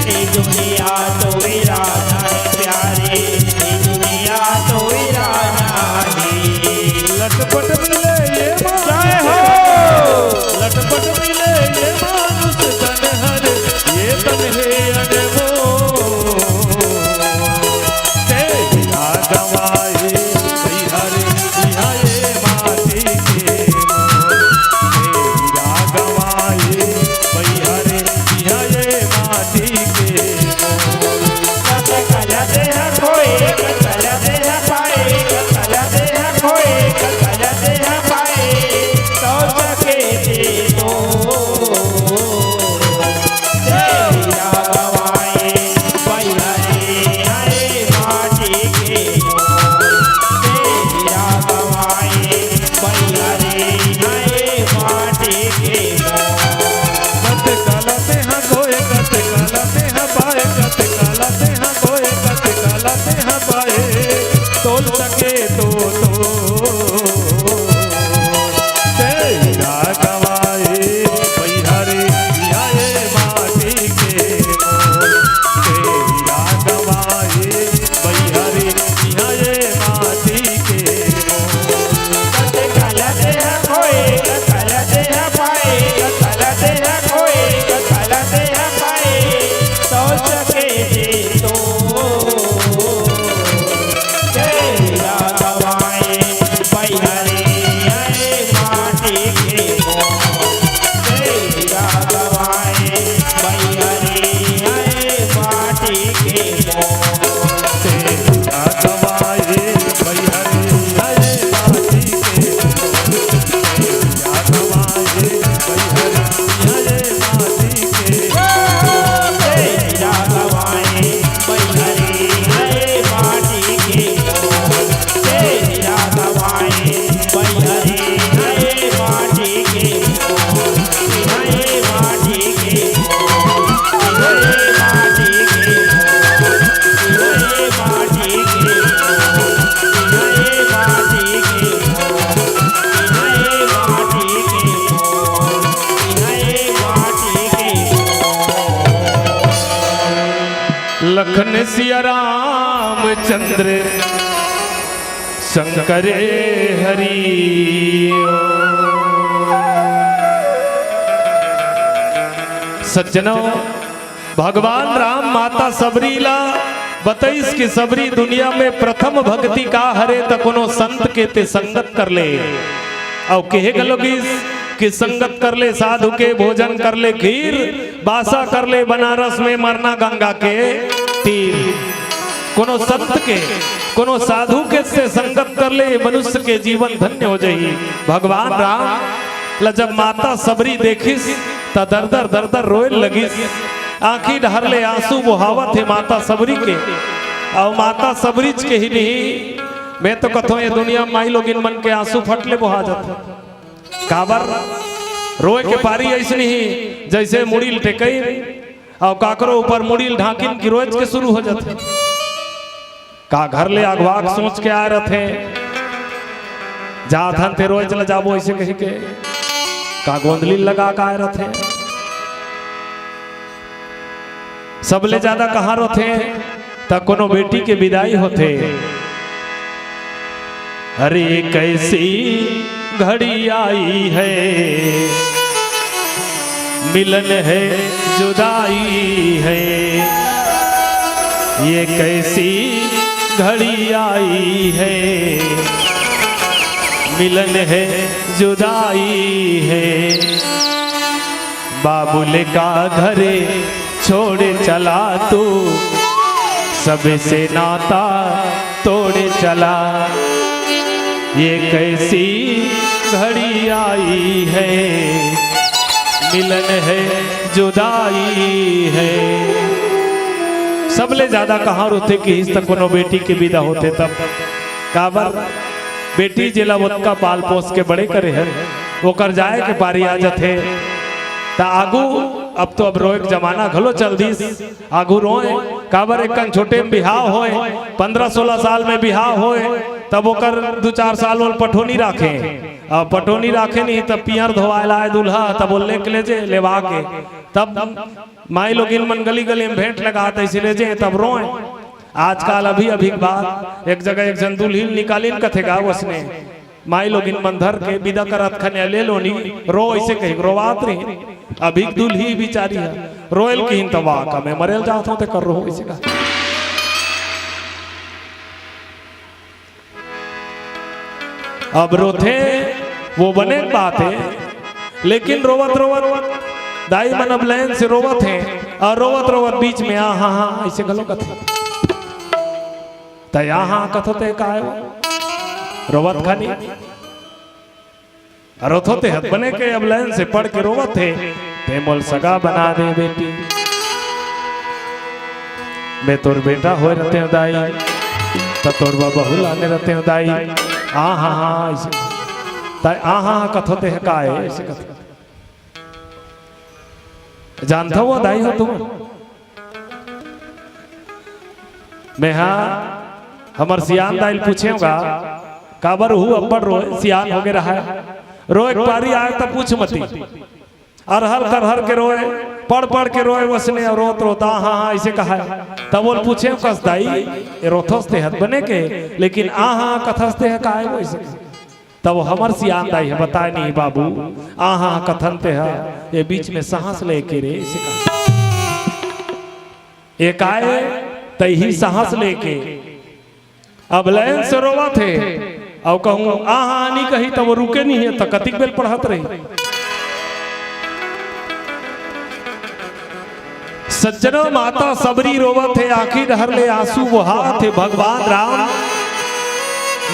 ये दुनिया तो वीराना हे प्यारे, ये दुनिया तो वीराना हे। लटपट मिले ये मानुष जय हो। तन, लटपट मिले ये मानुष तन हर, ये तन हे अनमोल। तेरा गवाए बैहर यहाँ ये माटी के मोल। तेरा गवाए बैहर यहाँ ये माटी के मोल। कत आए, तोल सके तो, तो। तेरा गवाए, भैया रे, यहाँ ये माटी के मोल। तेरा गवाए, भैया रे, यहाँ ये माटी के मोल। लखन सिया रामचंद्र शंकर हरि। सज्जनों, भगवान राम माता सबरी ला बतइस कि सबरी, दुनिया में प्रथम भक्ति का हरे, त कोनो संत के ते संगत कर ले। अउ केहे घलो गिस कि संगत कर ले साधु के, भोजन कर ले खीर, बासा कर ले बनारस में मरना गंगा के तीर। कोनो संत के, कोनो साधु के से संगत कर ले, मनुष्य के जीवन धन्य हो जाही। भगवान राम ला जब माता सबरी देखिस, त दर दर दर दर रोए लगिस। आंखी डहर ले आंसू बोहावत हे माता सबरी के। अउ माता सबरीच के ही नहीं, मैं तो कथों ये दुनिया माई लोगिन मन के आंसू फट ले बोहा जाथे। काबर? रोए के पारी अइसनी ही, जइसे मुड़ी ल टेकइन अउ काकरो ऊपर मुड़ी ल ढांकिन कि रोएच के शुरू हो जाथे। का घर ले आगवाक सोच के आए रथे, जाथन ते रोएच ल जाबो अइसे कहि के, का गोंदली लगा के आए रथे। सबले ज्यादा कहाँ रोथे? त कोनो बेटी के विदाई होथे। अरे कैसी घड़ी आई है, मिलन है जुदाई है, ये कैसी घड़ी आई है, मिलन है जुदाई है। बाबुल का घरे छोड़ चला तू, सबसे नाता तोड़ चला। ये कैसी घड़ी आई है, मिलन है जुदाई है। सबले ज्यादा कहाँ रोथे किहिस त कोनो बेटी के विदा होथे तब। काबर? बेटी जेला ओतका पाल पोस के बड़े करे हन, ओकर जाए के पारी आ जाथे। त आगू अब तो अब रोए के जमाना घलो चल दिस। आगू रोए, काबर एकन छोटे में बिहाव होए, पन्द्रह सोलह साल में बिहाव होए, तब ओकर दू चार साल ओल पटोनी राखे। अब पटोनी राखे नहीं, तब पियर धोवाए लाए दूल्हा, तब ओल लेके ले जे, लेवा के। तब माई लोगिन मन गली गली में भेंट लगात अइसे ले जे, तब रोए। आजकल अभी अभी के बात, एक जगह एक झन दुल्हिन निकालिन कथे गा वसने। माई लोगिन मन धर के बिदा करत खने ले लोनी, रो अइसे कहि रोवात रही। अभी दुल्ही बिचारी ह रोएल किहिन त वाह का मैं मरेल जात हों ते कर रो अइसे का। अब रोथे वो बने बात है, लेकिन रोवत रोवत दाई मन अब लाइन से रोवत हे अउ रोवत रोवत बीच में आ हा हा अइसे घलो कथे। त यहाँ कथो ते काय वो? रोवत खानी। अउ रोथो ते हत बने के अब लाइन से पढ़ के रोवत हे, ते मोल सगा बना दे बेटी। मैं तोर बेटा होए रहते हो दाई, त तोर बर बहू लाने रहते हो दाई। आ हा हा, अइसे। त आ हा हा कथो ते ह काय, अइसे कथो। जानथो वो दाई हो तुम? मैं हा हमर सियान दाई ल पूछेंव गा, काबर हू अब्बड़ रोय, सियान होगे रहय। रोय के पारी आय त पूछ मती। अरहर करहर के रोय, पढ़ पढ़ के रोय वसने, अउ रोत रोत आ हाँ हाँ अइसे कहय। तब ओला पूछेंव कस दाई, ए रोथस तें ह त बने के, लेकिन आ हाँ कथस तें ह काय वो अइसे? तब हमर सियान दाई ह बताय, नहीं बाबू, आ हाँ कथन तें ह, ए बीच में सांस लेके रे, अइसे कहय। ए काय, तइही सांस लेके। अब लाइन से रोवत हे, अउ कहूँ आ हाँ नी कही त वो रुके नहीं हे, त कतिक बेल पढ़त रही। सज्जनो, माता सबरी रोवत हे, आँखी डहर ले आंसू बोहात हे। भगवान राम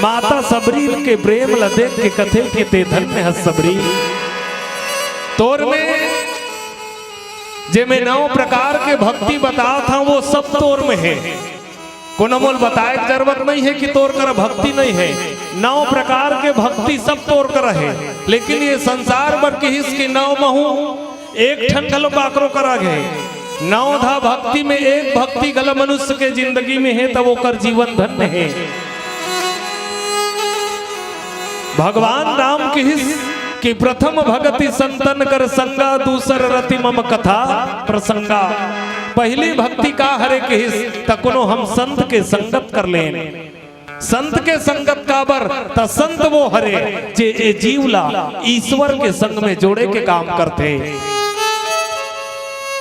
माता सबरी के प्रेम ल देख के कथे कि तें धन्य हस सबरी, तोर में जे मैं नौ प्रकार के भक्ति बतात हंव, वो सब तोर में हे। कोनो मोल बताय के जरूरत नहीं हे कि तोर करा भक्ति नहीं हे। नौ प्रकार के भक्ति सब तोर करा हे, लेकिन ए संसार बर किहिस कि नौ महू एक ठन घलो काकरो करा हे। नौ धा भक्ति में एक भक्ति घलो मनुष्य के जिंदगी में हे, त ओकर जीवन धन्य हे। भगवान राम किहिस कि प्रथम भगति संतन कर संगा, दूसर रति मम कथा प्रसंगा। पहिली भक्ति का हरे किहिस, त कोनो हम संत के संगत कर लेन। संत के संगत काबर, त संत वो हरे जे ए जीव ला ईश्वर के संग में जोड़े के काम करथे।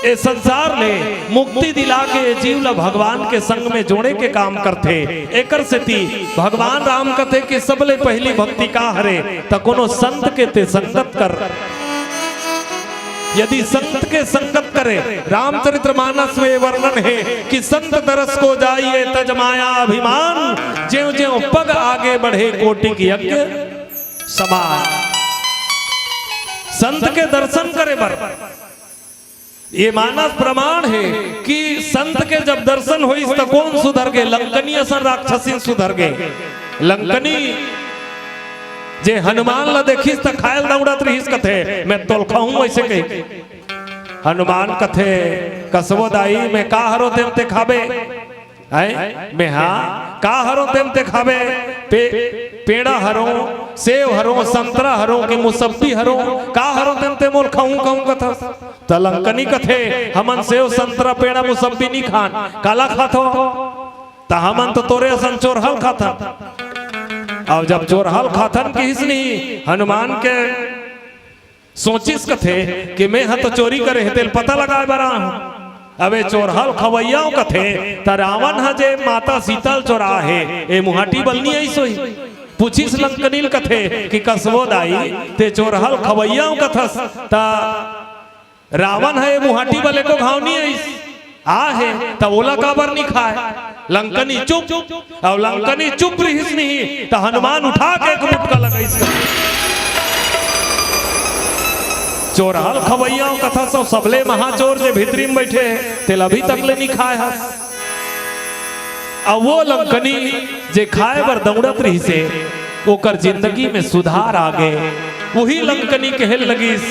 ए संसार ले मुक्ति दिला के ए जीव ला भगवान के संग में जोड़े के काम करथे। एकर सेती भगवान राम कथे कि सबले पहिली भक्ति का हरे, त कोनो संत के तें संगत कर। यदि संत के संगत करे, रामचरितमानस में वर्णन हे कि संत दरस को जाइए तज माया अभिमान, ज्यों ज्यों पग आगे बढ़े कोटिक यज्ञ समान। संत के दर्शन करे बर ए मानस प्रमाण हे कि संत के जब दर्शन होइस त कोन सुधर गे? लंकनी असन राक्षसिन सुधर गे। लंकनी जे हनुमान ला देखिस त खाय ल दउड़त रिहिस, कथे, "मैं तोला खाहूं," अइसे कहिके। हनुमान कथे, "कसवो दाई, मैं का हरों तेन तें खाबे?" हैं? मैं हाँ, का हरों तेन तें खाबे? पे-, पेड़ा हरों, सेव हरों, संतरा हरों कि मुसब्बी हरों, का हरों तेन तें मोला खाहूं, खाहूं कथस? त लंकनी कथे, "हमन सेव, संतरा, पेड़ा, मुसब्बी नी खान, काला खाथो?" त हमन तो तोरे असन चोरहा ल खाथन। अब जब चोरहा ल खाथन किहिस नहीं, हनुमान के सोचिस कथे कि मैं ह तो चोरी करे हे, तेला पता लगाय बर आए हंव। अब ए चोरहा ल खवइया हंव कथे, त रावण ह जे माता सीता ल चोराहे, ए मुहाटी बल नी अइस होही। पूछिस लंकनी ल कथे कि कसवो दाई, तें चोरहा ल खवइया हंव कथस, त रावण ह ए मुहाटी बल एको घांव नी अइस, आहे, त ओला काबर नी खाय? लंकनी चुप। अउ लंकनी चुप रिहिस नहीं, त हनुमान उठा के एक मुटका लगाइस। चोरहा ल खवइया हंव कथस, सबले महाचोर जे भीतरी में बइठे हे, तेला अभी तक ले नी खाय हस। अउ वो लंकनी जे खाय बर दउड़त रिहिसे, ओकर जिंदगी में सुधार आ गे। उही लंकनी कहे लगिस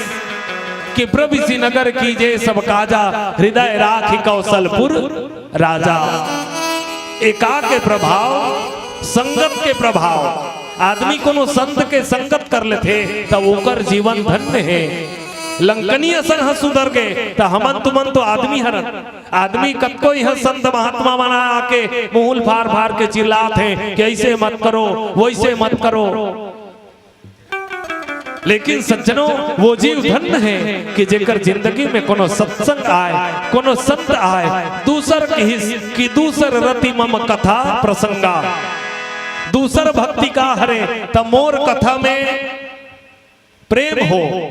कि "प्रभु श्री नगर कीजे सब काजा, हृदय राखि कौशलपुर राजा।" एका के प्रभाव, संगत के प्रभाव, आदमी कोनो संत के संगत कर लेथे, त ओकर जीवन धन्य हे। लंकनी असन ह सुधर गे, त हमन तुमन तो आदमी हरन। आदमी कतको इहां संत महात्मा मन आके मुंह ल फार फार के चिल्लात हे कि "अइसे मत करो, वइसे मत करो।" लेकिन सज्जनों, वो जीव धन्य हे कि जेकर जिंदगी में कोनो सत्संग आय, कोनो संत आय। दूसर किहिस कि "दूसर रति मम कथा प्रसंगा।" दूसर भक्ति का हरे, त मोर कथा में प्रेम हो।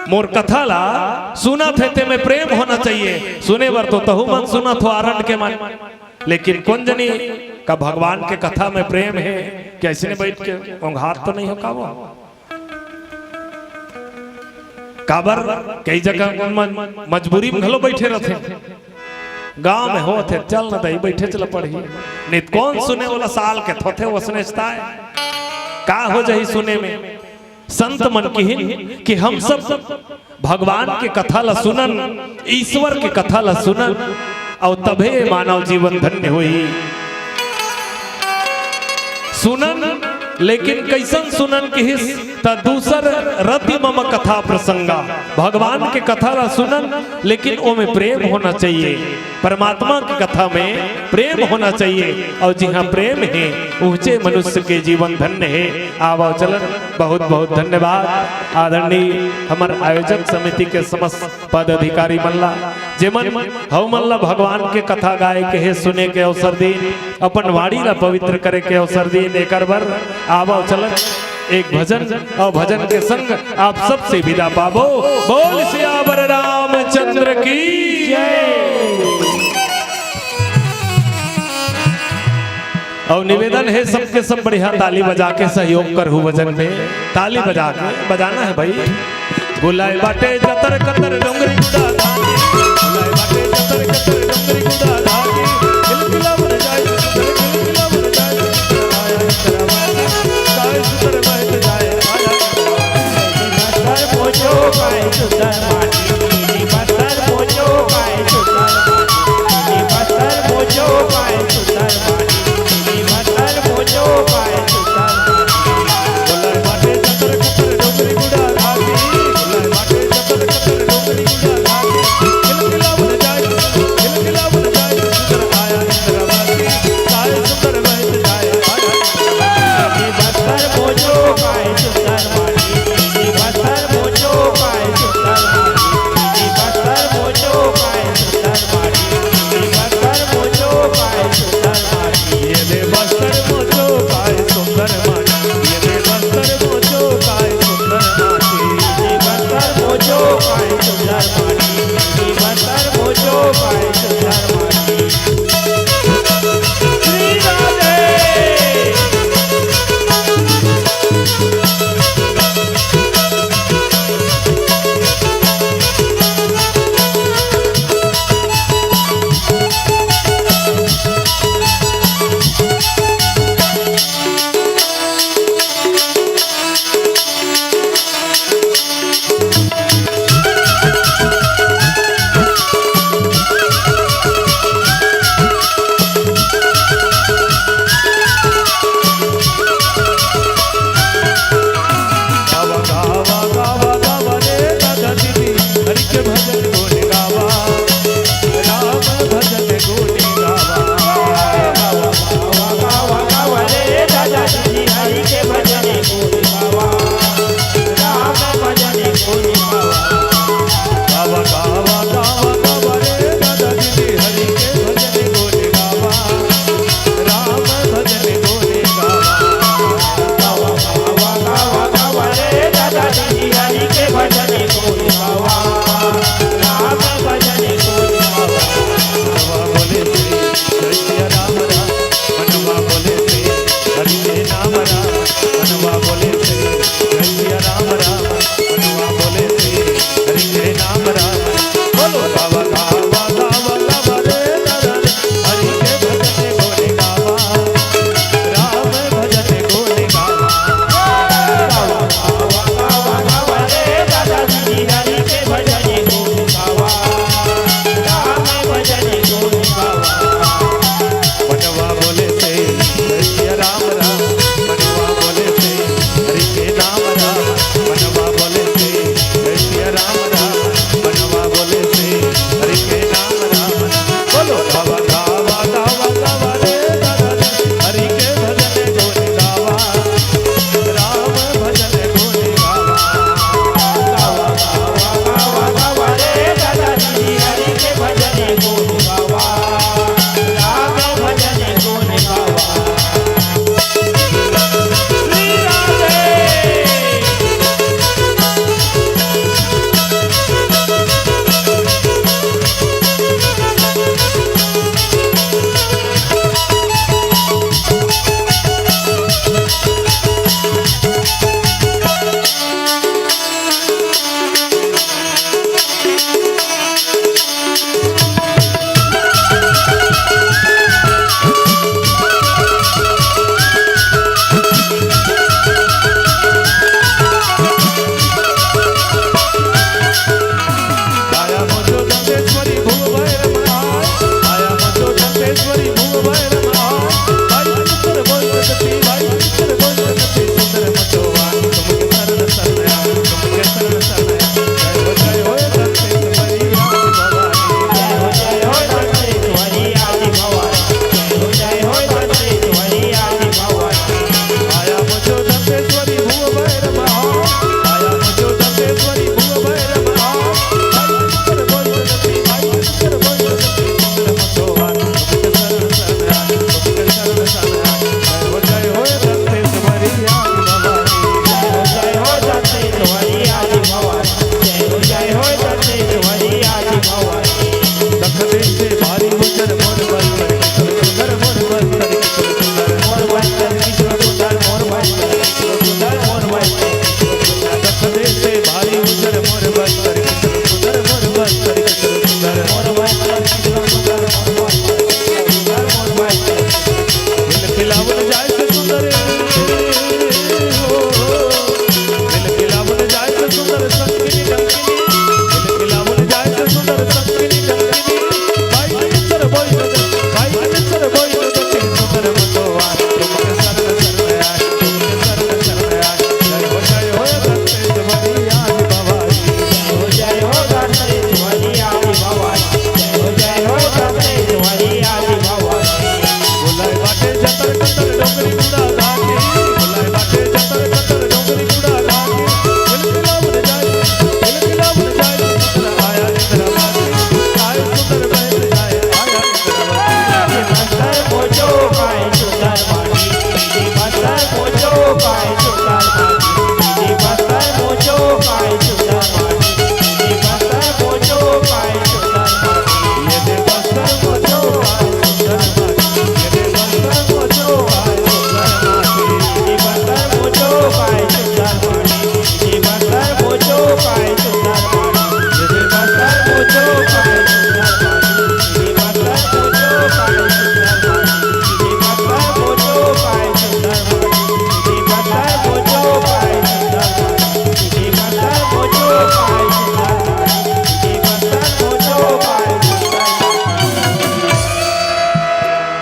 मोर कथा ला सुनत हे, तेमे प्रेम होना चाहिए। सुने बर तो तहू मन सुनत हो, आरंड के मन, लेकिन कोन जनी का भगवान के कथा में प्रेम हे कि अइसने बइठ के ओंघात तो नहीं हो का वो? काबर कई जगह मन मजबूरी में घलो बइठे रथे। गांव में होत हे, "चल न दई, बइठे चला पड़ही।" नहीं त कोन सुने वाला साल के थोथे वसने चताय। का हो जाही सुने में? संत मन किहिन कि हम सब भगवान के कथा ला सुनन, ईश्वर के कथा ला सुनन, अउ तभे मानव जीवन धन्य होही। सुनन, लेकिन कइसन सुनन किहिस, त दूसर रति मम कथा प्रसंगा। भगवान के कथा ला सुनन, लेकिन ओमे प्रेम होना चाहिए। परमात्मा के कथा में प्रेम होना चाहिए, अउ जिहाँ प्रेम हे, उहचे मनुष्य के जीवन धन्य हे। आवव चलन, बहुत बहुत धन्यवाद आदरणीय हमर आयोजक समिति के समस्त पदाधिकारी मन ला, जेमन हमन ला भगवान के कथा गाए के हे, सुने के अवसर दीन, अपन वाणी ला पवित्र करे के अवसर दीन। एकर बर आवव चलन एक भजन, अउ भजन के संग आप सबसे विदा पाबो। बोल सियावर रामचंद्र की जय। अउ निवेदन हे, सबके सब बढ़िया ताली बजा के सहयोग करहू भजन में। ताली बजा के बजाना हे भाई। गोलाई बाटे जतर कतर डोंगरी गुड़ा धानी। गोलाई बाटे जतर कतर डोंगरी गुड़ा धानी। खिलखिला बन जाए, खिलखिला बन जाए। आया सुतर महक जाए, सुतर महक जाए। आया सुतर महक जाए। बस्तर पोछो काय सुतर माटी, बस्तर पोछो काय सुतर माटी, बस्तर पोछो काय सुतर माटी, बस्तर पोछो काय सुतर माटी। बोला बाटे जतर कतर डोंगरी गुड़ा धानी, बोला बाटे जतर कतर डोंगरी गुड़ा धानी। खिलखिला बन जाए, खिलखिला बन जाए।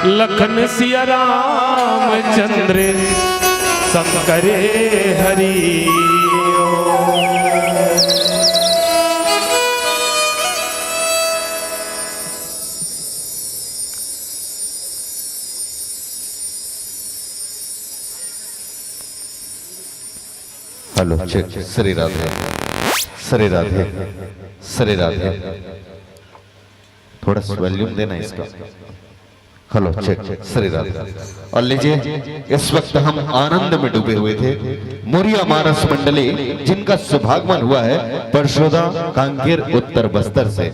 लखन सिया रामचंद्र शंकर हरि। Hello, check. श्री राधे, श्री राधे, श्री राधे। थोड़ा सा वॉल्यूम देना इसका। Hello, check. श्री राधे। और लीजिए, इस वक्त हम आनंद में डूबे हुए थे। मुरिया मानस मंडली, जिनका सौभाग्यवान हुआ है परसोदा, कांकेर, उत्तर बस्तर से।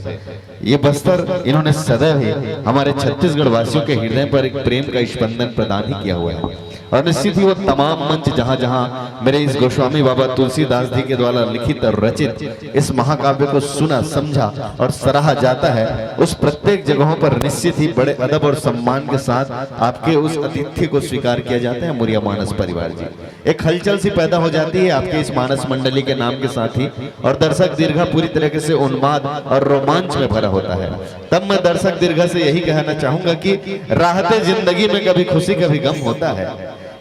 ये बस्तर इन्होंने सदैव ही हमारे छत्तीसगढ़ वासियों के हृदय पर एक प्रेम का स्पंदन प्रदान ही किया हुआ है। और निश्चित ही वो तमाम मंच, जहाँ जहाँ मेरे इस गोस्वामी बाबा तुलसीदास जी के द्वारा लिखित और रचित इस महाकाव्य को सुना, समझा और सराहा जाता है, उस प्रत्येक जगहों पर निश्चित ही बड़े अदब और सम्मान के साथ आपके उस आतिथ्य को स्वीकार किया जाता है, मुरिया मानस परिवार जी। एक हलचल सी पैदा हो जाती है आपके इस मानस मंडली के नाम के साथ ही, और दर्शक दीर्घा पूरी तरीके से उन्माद और रोमांच में भरा होता है। तब मैं दर्शक दीर्घा से यही कहना चाहूंगा कि राहते जिंदगी में कभी खुशी कभी गम होता है,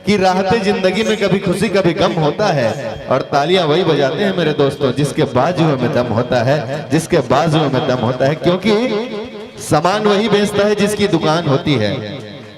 कि राहते जिंदगी में कभी खुशी कभी गम होता है, और तालियां वही बजाते हैं मेरे दोस्तों, जिसके बाजुओं में दम होता है, जिसके बाजुओं में दम होता है, क्योंकि सामान वही बेचता है जिसकी दुकान होती है,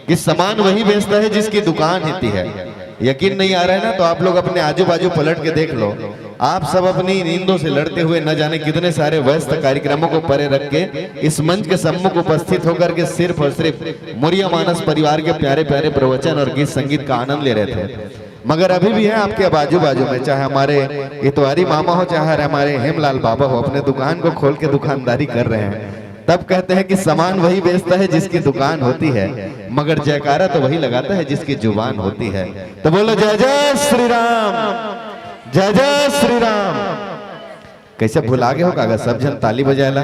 कि सामान वही बेचता है जिसकी दुकान होती है। यकीन नहीं आ रहा है ना, तो आप लोग अपने आजू बाजू पलट के देख लो। आप सब अपनी नींदों से लड़ते हुए न जाने कितने सारे व्यस्त कार्यक्रमों को परे रख के इस मंच के सम्मुख उपस्थित होकर के सिर्फ और सिर्फ मुरिया मानस परिवार के प्यारे प्यारे प्रवचन और गीत संगीत का आनंद ले रहे थे, मगर अभी भी है आपके बाजू बाजू में, चाहे हमारे इतवारी मामा हो, चाहे हमारे हेमलाल बाबा हो, अपने दुकान को खोल के दुकानदारी कर रहे हैं। तब कहते हैं कि सामान वही बेचता है जिसकी दुकान होती है, मगर जयकारा तो वही लगाता है जिसकी जुबान होती है। तो बोलो, जय जय श्री राम, जय जय श्री राम। कैसे भुला गए हो काका, सब झन ताली बजायला।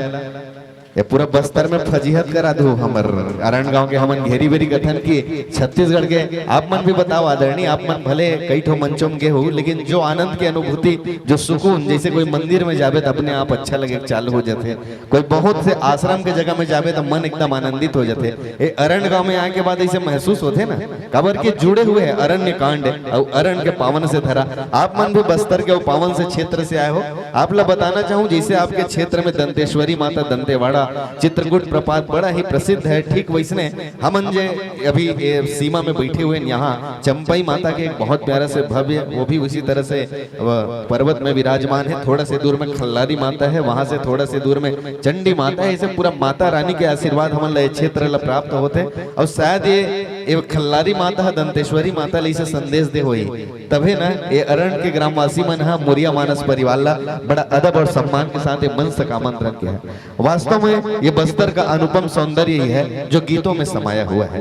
ये पूरा बस्तर में फजीहत करा दू हमर अरण गांव के। हमन घेरी बेरी कथन कि छत्तीसगढ़ के, आप मन भी बताओ आदरणीय, आप मन भले कई ठो मंचों में गे हो, लेकिन जो आनंद की अनुभूति, जो सुकून, जैसे कोई मंदिर में जाबे तो अपने आप अच्छा लगे चालू हो जाते, कोई बहुत से आश्रम के जगह में जाबे तो मन एकदम आनंदित हो जाते। ए अरण गांव में आए के बाद ऐसे महसूस होते ना, काबर के जुड़े हुए हैं अरण्य कांड और अरण के पावन से धरा। आप मन भी बस्तर के वो पावन से क्षेत्र से आए हो, आप ला बताना चाहूँ, जैसे आपके क्षेत्र में दंतेश्वरी माता, दंतेवाड़ा, चित्रकूट प्रपात बड़ा ही प्रसिद्ध है, ठीक वैसने हमन जे अभी ये सीमा में बैठे हुए हैं, यहाँ चंपई माता के एक बहुत प्यारा से भव्य, वो भी उसी तरह से, अ, पर्वत में विराजमान है। थोड़ा से दूर में खल्लारी माता है, वहां से थोड़ा से दूर में चंडी माता है। ऐसे पूरा माता रानी के आशीर्वाद हमन ला ये क्षेत्र ला प्राप्त होते, और शायद ये, ये खल्लारी माता ह दंतेश्वरी माता ला इसे संदेश दे होही, तभे ना ये अरण के ग्रामवासी मन ह मुरिया मानस परिवार ला बड़ा अदब और सम्मान के साथ ये मंच तक आमंत्रण किया है। वास्तव में ये बस्तर का अनुपम सौंदर्य ही है जो गीतों में समाया हुआ है,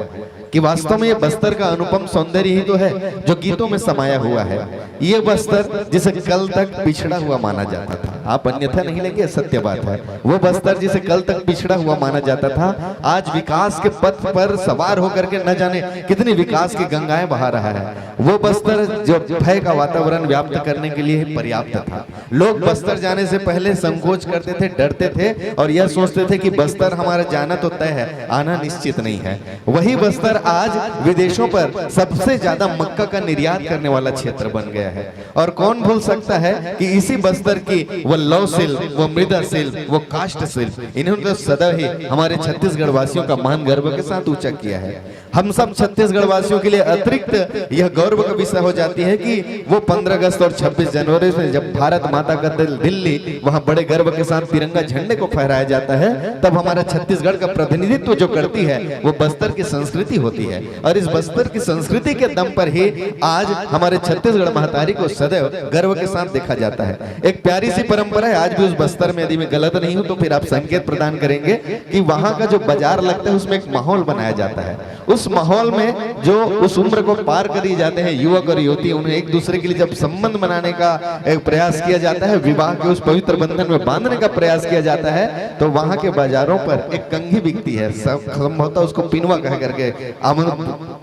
कि वास्तव में ये बस्तर का अनुपम सौंदर्य ही तो है जो गीतों में समाया हुआ है। ये बस्तर जिसे कल तक पिछड़ा हुआ माना जाता था, आप अन्यथा नहीं लेंगे, सत्य बात है। वो बस्तर जिसे कल तक पिछड़ा हुआ माना जाता था, आज विकास के पथ पर सवार होकर के न जाने कितनी विकास की गंगाएं बहा रहा है। वो बस्तर जो भय का वातावरण व्याप्त करने के लिए पर्याप्त था। लोग बस्तर जाने से पहले संकोच करते थे, डरते थे और यह सोचते थे कि बस्तर हमारा जाना तो तय है, आना निश्चित नहीं है। वही बस्तर आज विदेशों पर सबसे ज्यादा मक्का का निर्यात करने वाला क्षेत्र बन गया है। और कौन भूल सकता है कि इसी बस्तर की वो लौह शिल्प, वो मृदा शिल्प, वो काष्ठ शिल्प, इन्होंने तो सदा ही हमारे छत्तीसगढ़ वासियों का मान गर्व के साथ ऊंचा किया है। हम सब छत्तीसगढ़ वासियों के लिए अतिरिक्त यह गौरव का विषय हो जाती है कि वो पंद्रह अगस्त और छब्बीस जनवरी में जब भारत माता का दिल, दिल्ली, वहां बड़े गर्व के साथ तिरंगा झंडे को फहराया जाता है, तब हमारा छत्तीसगढ़ का प्रतिनिधित्व जो करती है, वो बस्तर की संस्कृति होती है। और इस बस्तर की संस्कृति के दम पर ही आज हमारे छत्तीसगढ़ महतारी को सदैव गर्व के साथ देखा जाता है। एक प्यारी सी परंपरा है, आज भी उस बस्तर में, यदि मैं गलत नहीं हूं तो फिर आप संकेत प्रदान करेंगे, कि वहां का जो बाजार लगता है, उसमें एक माहौल बनाया जाता है। उस माहौल में जो उस उम्र को पार करी जाते हैं युवक और युवती, उन्हें एक दूसरे के लिए जब संबंध बनाने का एक प्रयास किया जाता है, विवाह के उस पवित्र बंधन में बांधने का प्रयास किया जाता है, तो वहां के बाजारों पर एक कंघी बिकती है, सं-, संभवतः उसको पिनवा कह करके आमं-,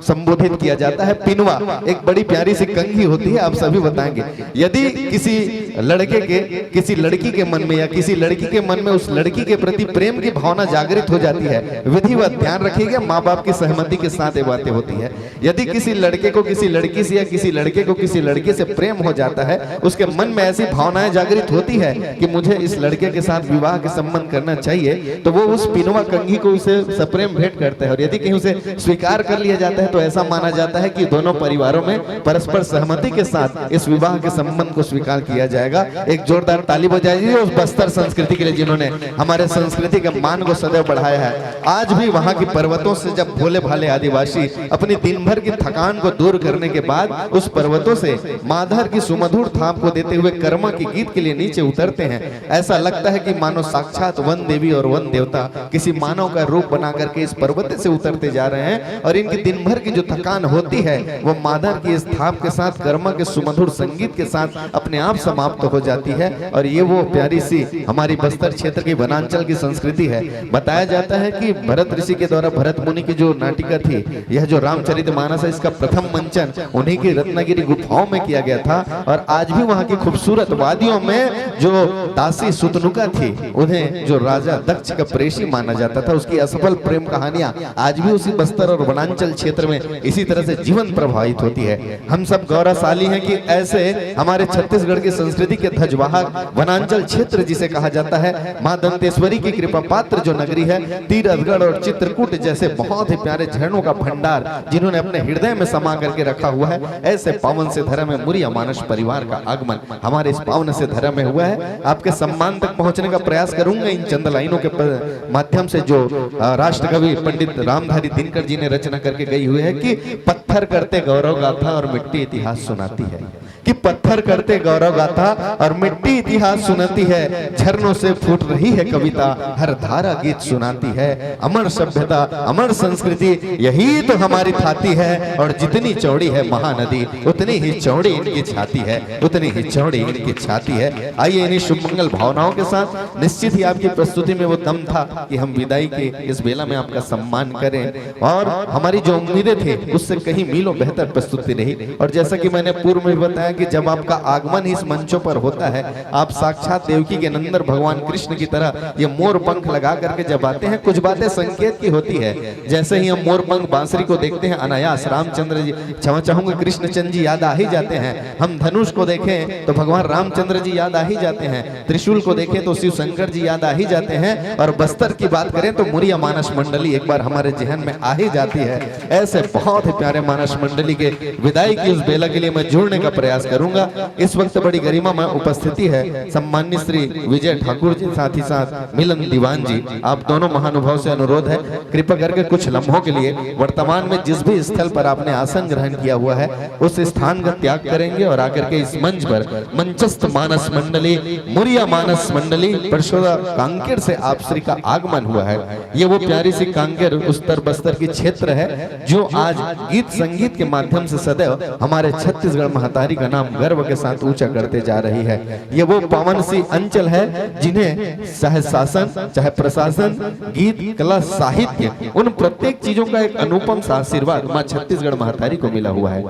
संबोधित किया जाता है। पिनवा एक बड़ी प्यारी सी कंघी होती है, आप अभी बताएंगे। यदि किसी लड़के के, किसी लड़की के मन में या किसी लड़की के मन में उस लड़की के प्रति प्रेम की भावना जागृत हो जाती है, विधिवत ध्यान रखिएगा, माँ बाप की सहमति के साथ ये बातें होती है। यदि किसी लड़के को किसी लड़की से या किसी लड़के को किसी लड़की से प्रेम हो जाता है, उसके मन में ऐसी भावनाएं जागृत होती है कि मुझे इस लड़के के साथ विवाह के संबंध करना चाहिए, तो वो उस पिनवा कंघी को उसे सप्रेम भेंट करता है। और यदि कहीं उसे स्वीकार कर लिया जाता है, तो ऐसा माना जाता है कि दोनों परिवारों में परस्पर सहमति के साथ इस विवाह के संबंध को स्वीकार किया जाएगा। एक जोरदार ताली बजाइए उस बस्तर संस्कृति के लिए, जिन्होंने हमारे संस्कृति के मान को सदैव बढ़ाया है। आज भी वहां की पर्वतों से जब भोले भाले आदिवासी अपनी दिन भर की थकान को दूर करने के बाद उस पर्वतों से माधर की सुमधुर थाप को देते हुए कर्मा की गीत के लिए नीचे उतरते हैं, ऐसा लगता है कि मानो साक्षात वन देवी और वन देवता किसी मानव का रूप बना करके इस पर्वत से उतरते जा रहे हैं और इनकी दिन भर की जो थकान होती है, वो माधर की इस थाप के साथ, कर्मा के सुमधुर संगीत के साथ अपने आप समाप्त हो जाती है। और ये वो प्यारी सी हमारी बस्तर क्षेत्र की वनांचल की संस्कृति है। बताया जाता है कि भरत ऋषि के द्वारा भरत मुनि की जो नाटिका थी, यह जो रामचरित मानस है, इसका प्रथम मंचन उन्हीं की रत्नागिरी गुफाओं में किया गया था। और आज भी वहाँ की खूबसूरत वादियों में जो दासी सुतनुका थी, उन्हें जो राजा दक्ष का प्रेसी माना जाता था, उसकी असफल प्रेम कहानियां आज भी उसी बस्तर और वनांचल क्षेत्र में इसी तरह से जीवन प्रवाहित होती है। हम सब गौरवशाली हैं कि ऐसे हमारे छत्तीसगढ़ की संस्कृति के ध्वजवाहक वनांचल क्षेत्र जिसे कहा जाता है, माँ दंतेश्वरी की कृपा पात्र जो नगरी है, तीरथगढ़ और चित्रकूट जैसे बहुत ही प्यारे झरनों का भंडार जिन्होंने अपने हृदय में समा करके रखा हुआ है, ऐसे पावन से धरा में मुरिया मानस परिवार का आगमन हमारे इस पावन से धरा में हुआ है। आपके सम्मान तक पहुंचने का प्रयास करूंगा इन चंद लाइनों के प-, माध्यम से जो, अ, राष्ट्रकवि पंडित रामधारी दिनकर जी ने रचना करके गई हुई है कि पत्थर करते गौरव गाथा और मिट्टी इतिहास सुनाती है, कि पत्थर करते गौरव गाथा और मिट्टी इतिहास सुनाती है, झरनों से फूट रही है कविता, हर धारा गीत सुनाती है। अमर सभ्यता, अमर संस्कृति, यही तो हमारी थाती है। और जितनी चौड़ी है महानदी, उतनी ही चौड़ी इनकी छाती है, उतनी ही चौड़ी इनकी छाती है। आइए, इन्हीं शुभ मंगल भावनाओं के साथ निश्चित ही आपकी प्रस्तुति में वो दम था कि हम विदाई के इस बेला में आपका सम्मान करें और हमारी जो उम्मीदें थी, उससे कहीं मीलों बेहतर प्रस्तुति रही। और जैसा कि मैंने पूर्व में बताया कि जब आपका आगमन इस मंचों पर होता है, आप साक्षात देवकी के नंदन भगवान कृष्ण की तरह ये मोर पंख लगा करके जब आते हैं, कुछ बातें संकेत की होती है। जैसे ही हम मोर पंख बांसुरी को देखते हैं, अनायास रामचंद्र जी, क्षमा चाहूंगा, कृष्णचंद जी याद आ ही जाते हैं। हम धनुष को देखें तो भगवान रामचंद्र जी याद आ ही जाते हैं, त्रिशूल को देखें तो शिव शंकर जी याद आ ही जाते हैं, और बस्तर की बात करें तो मुरिया मानस मंडली एक बार हमारे जहन में आ ही जाती है। ऐसे बहुत ही प्यारे मानस मंडली के विदाई की उस बेला के लिए मैं जुड़ने का प्रयास करूंगा। इस वक्त बड़ी गरिमा में उपस्थिति है सम्मानित श्री विजय ठाकुर जी, साथ ही साथ मिलन दीवान जी। आप दोनों महानुभाव से अनुरोध है, कृपा करके कुछ लम्हों के लिए वर्तमान में जिस भी स्थल पर आपने आसन ग्रहण किया हुआ है, उस स्थान का त्याग करेंगे और आकर के इस मंच पर मंचस्थ मानस मंडली, मुरिया मानस मंडली, परसोदा कांकेर से आप श्री का आगमन हुआ है। ये वो प्यारी सी कांकेर उत्तर बस्तर की क्षेत्र है, जो आज गीत संगीत के माध्यम से सदैव हमारे छत्तीसगढ़ महतारी का नाम गर्व के साथ ऊंचा करते जा रही है। ये वो पावन सी अंचल है, जिन्हें चाहे शासन, चाहे प्रशासन, गीत, कला, साहित्य, उन प्रत्येक चीजों का एक अनुपम सा आशीर्वाद माँ छत्तीसगढ़ महतारी को मिला हुआ है।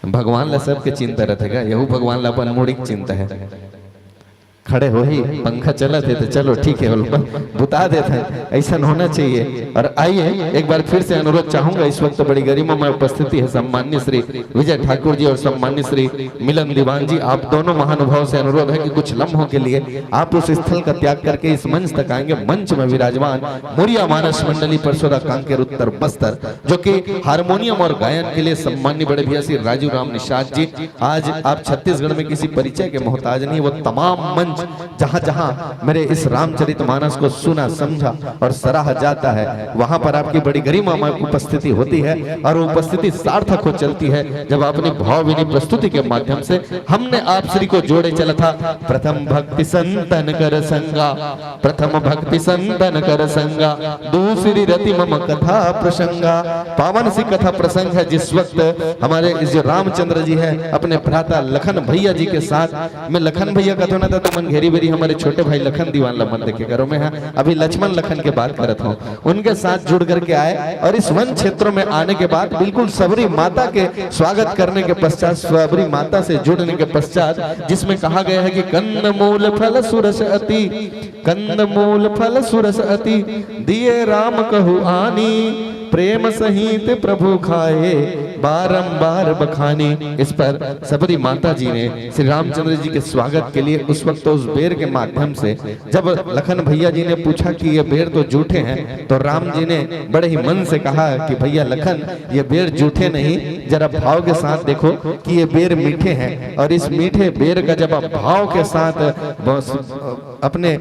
भगवान ला सबके चिंता रहिथे गा, यहू भगवान ला अपन मुड़ी के चिंता है। खड़े होही, पंखा चलत हे तो चलो ठीक है, बोल, बुता देत है, ऐसा होना चाहिए। और आइए, एक बार फिर से अनुरोध चाहूंगा, इस वक्त बड़ी गरिमा में उपस्थिति है सम्मान्य श्री विजय ठाकुर जी और सम्मान्य श्री मिलन दीवान जी, आप दोनों महानुभाव से अनुरोध है कि कुछ लम्हों के लिए आप उस स्थल का त्याग करके इस मंच तक आएंगे। मंच में विराजमान मुरिया मानस मंडली परसोदा कांकेर उत्तर बस्तर, जो कि हारमोनियम और गायन के लिए सम्मान्य बड़े भैया श्री राजू राम निषाद जी, आज आप छत्तीसगढ़ में किसी परिचय के मोहताज नहीं। वो तमाम मंच जहां जहां मेरे इस रामचरित मानस को सुना, समझा और सराहा जाता है, वहां पर आपकी बड़ी गरिमामय उपस्थिति होती है और वो उपस्थिति सार्थक हो चलती है, जब आप अपनी भावभीनी प्रस्तुति के माध्यम से हमने आप श्री को जोड़े चला था। प्रथम भक्ति संतन कर संगा, प्रथम भक्ति संतन कर संगा, दूसरी रति मम कथा प्रसंगा। पावन सी कथा प्रसंग है, जिस वक्त हमारे इस जो रामचंद्र जी है, अपने भ्राता लखन भैया जी के साथ, मैं लखन भैया का तो ना था, तो मन घेरी बेरी हमारे छोटे भाई लखन दीवान ला मत देखे करो। मैं हाँ अभी लक्ष्मण लखन के बात करत हूँ, उनके साथ जुड़ करके आए और इस वन क्षेत्रों में आने के बाद बिल्कुल सबरी माता के स्वागत करने के पश्चात, सबरी माता से जुड़ने के पश्चात, जिसमें कहा गया है कि कंद मूल फल सुरस अति, कंद मूल फल सुरस अति, दिए राम कहु आनी, प्रेम सहित प्रभु खाए बारंबार बखानी। इस पर सबरी माता जी ने श्री रामचंद्र जी के स्वागत के लिए उस वक्त उस बेर के माध्यम से, जब लखन भैया जी ने पूछा कि ये बेर तो जूठे हैं, तो राम जी ने बड़े ही मन से कहा कि भैया लखन, ये बेर जूठे नहीं, जरा भाव के साथ देखो कि ये बेर मीठे हैं, और इस मीठे बेर का जब आप भाव के साथ बस अपने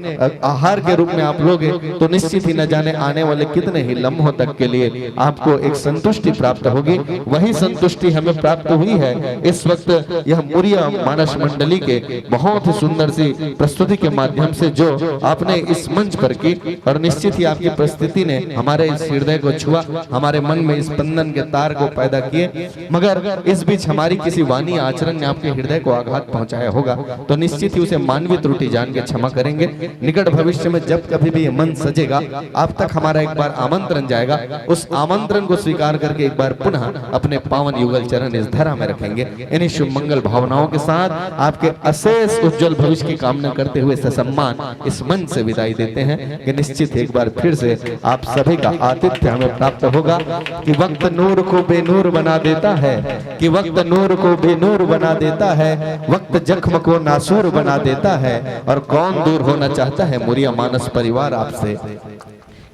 आहार के रूप में आप लोगे, तो निश्चित ही न जाने आने वाले कितने ही लम्हों तक के लिए आपको एक संतुष्टि प्राप्त होगी। वही संतुष्टि हमें प्राप्त हुई है इस वक्त यह मुरिया मानस मंडली के बहुत ही सुंदर सी प्रस्तुति के माध्यम से, जो आपने इस मंच पर की, और निश्चित ही आपकी प्रस्तुति ने हमारे इस हृदय को छुआ, हमारे मन में इस स्पंदन के तार को पैदा किए। मगर इस बीच हमारी किसी वाणी आचरण ने आपके हृदय को आघात पहुंचाया होगा, तो निश्चित ही उसे मानवीय त्रुटि जान के क्षमा करेंगे। निकट भविष्य में जब कभी भी ये मंच सजेगा, आप तक हमारा एक बार आमंत्रण जाएगा, उस आमंत्रण को स्वीकार करके एक बार पुनः अपने पावन युगल चरण इस धरा में रखेंगे। इन्हीं शुभ मंगल भावनाओं के साथ आपके अशेष उज्जवल भविष्य की कामना करते हुए ससम्मान इस मंच से विदाई देते हैं कि निश्चित एक बार फिर से आप सभी का आतिथ्य हमें प्राप्त होगा। कि वक्त नूर को बेनूर बना देता है, कि वक्त नूर को बेनूर बना देता है, वक्त जख्म को नासूर बना देता है। और कौन दूर होना चाहता है मुरिया मानस परिवार आपसे,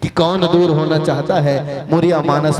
कि कौन दूर होना चाहता है मुरिया मानस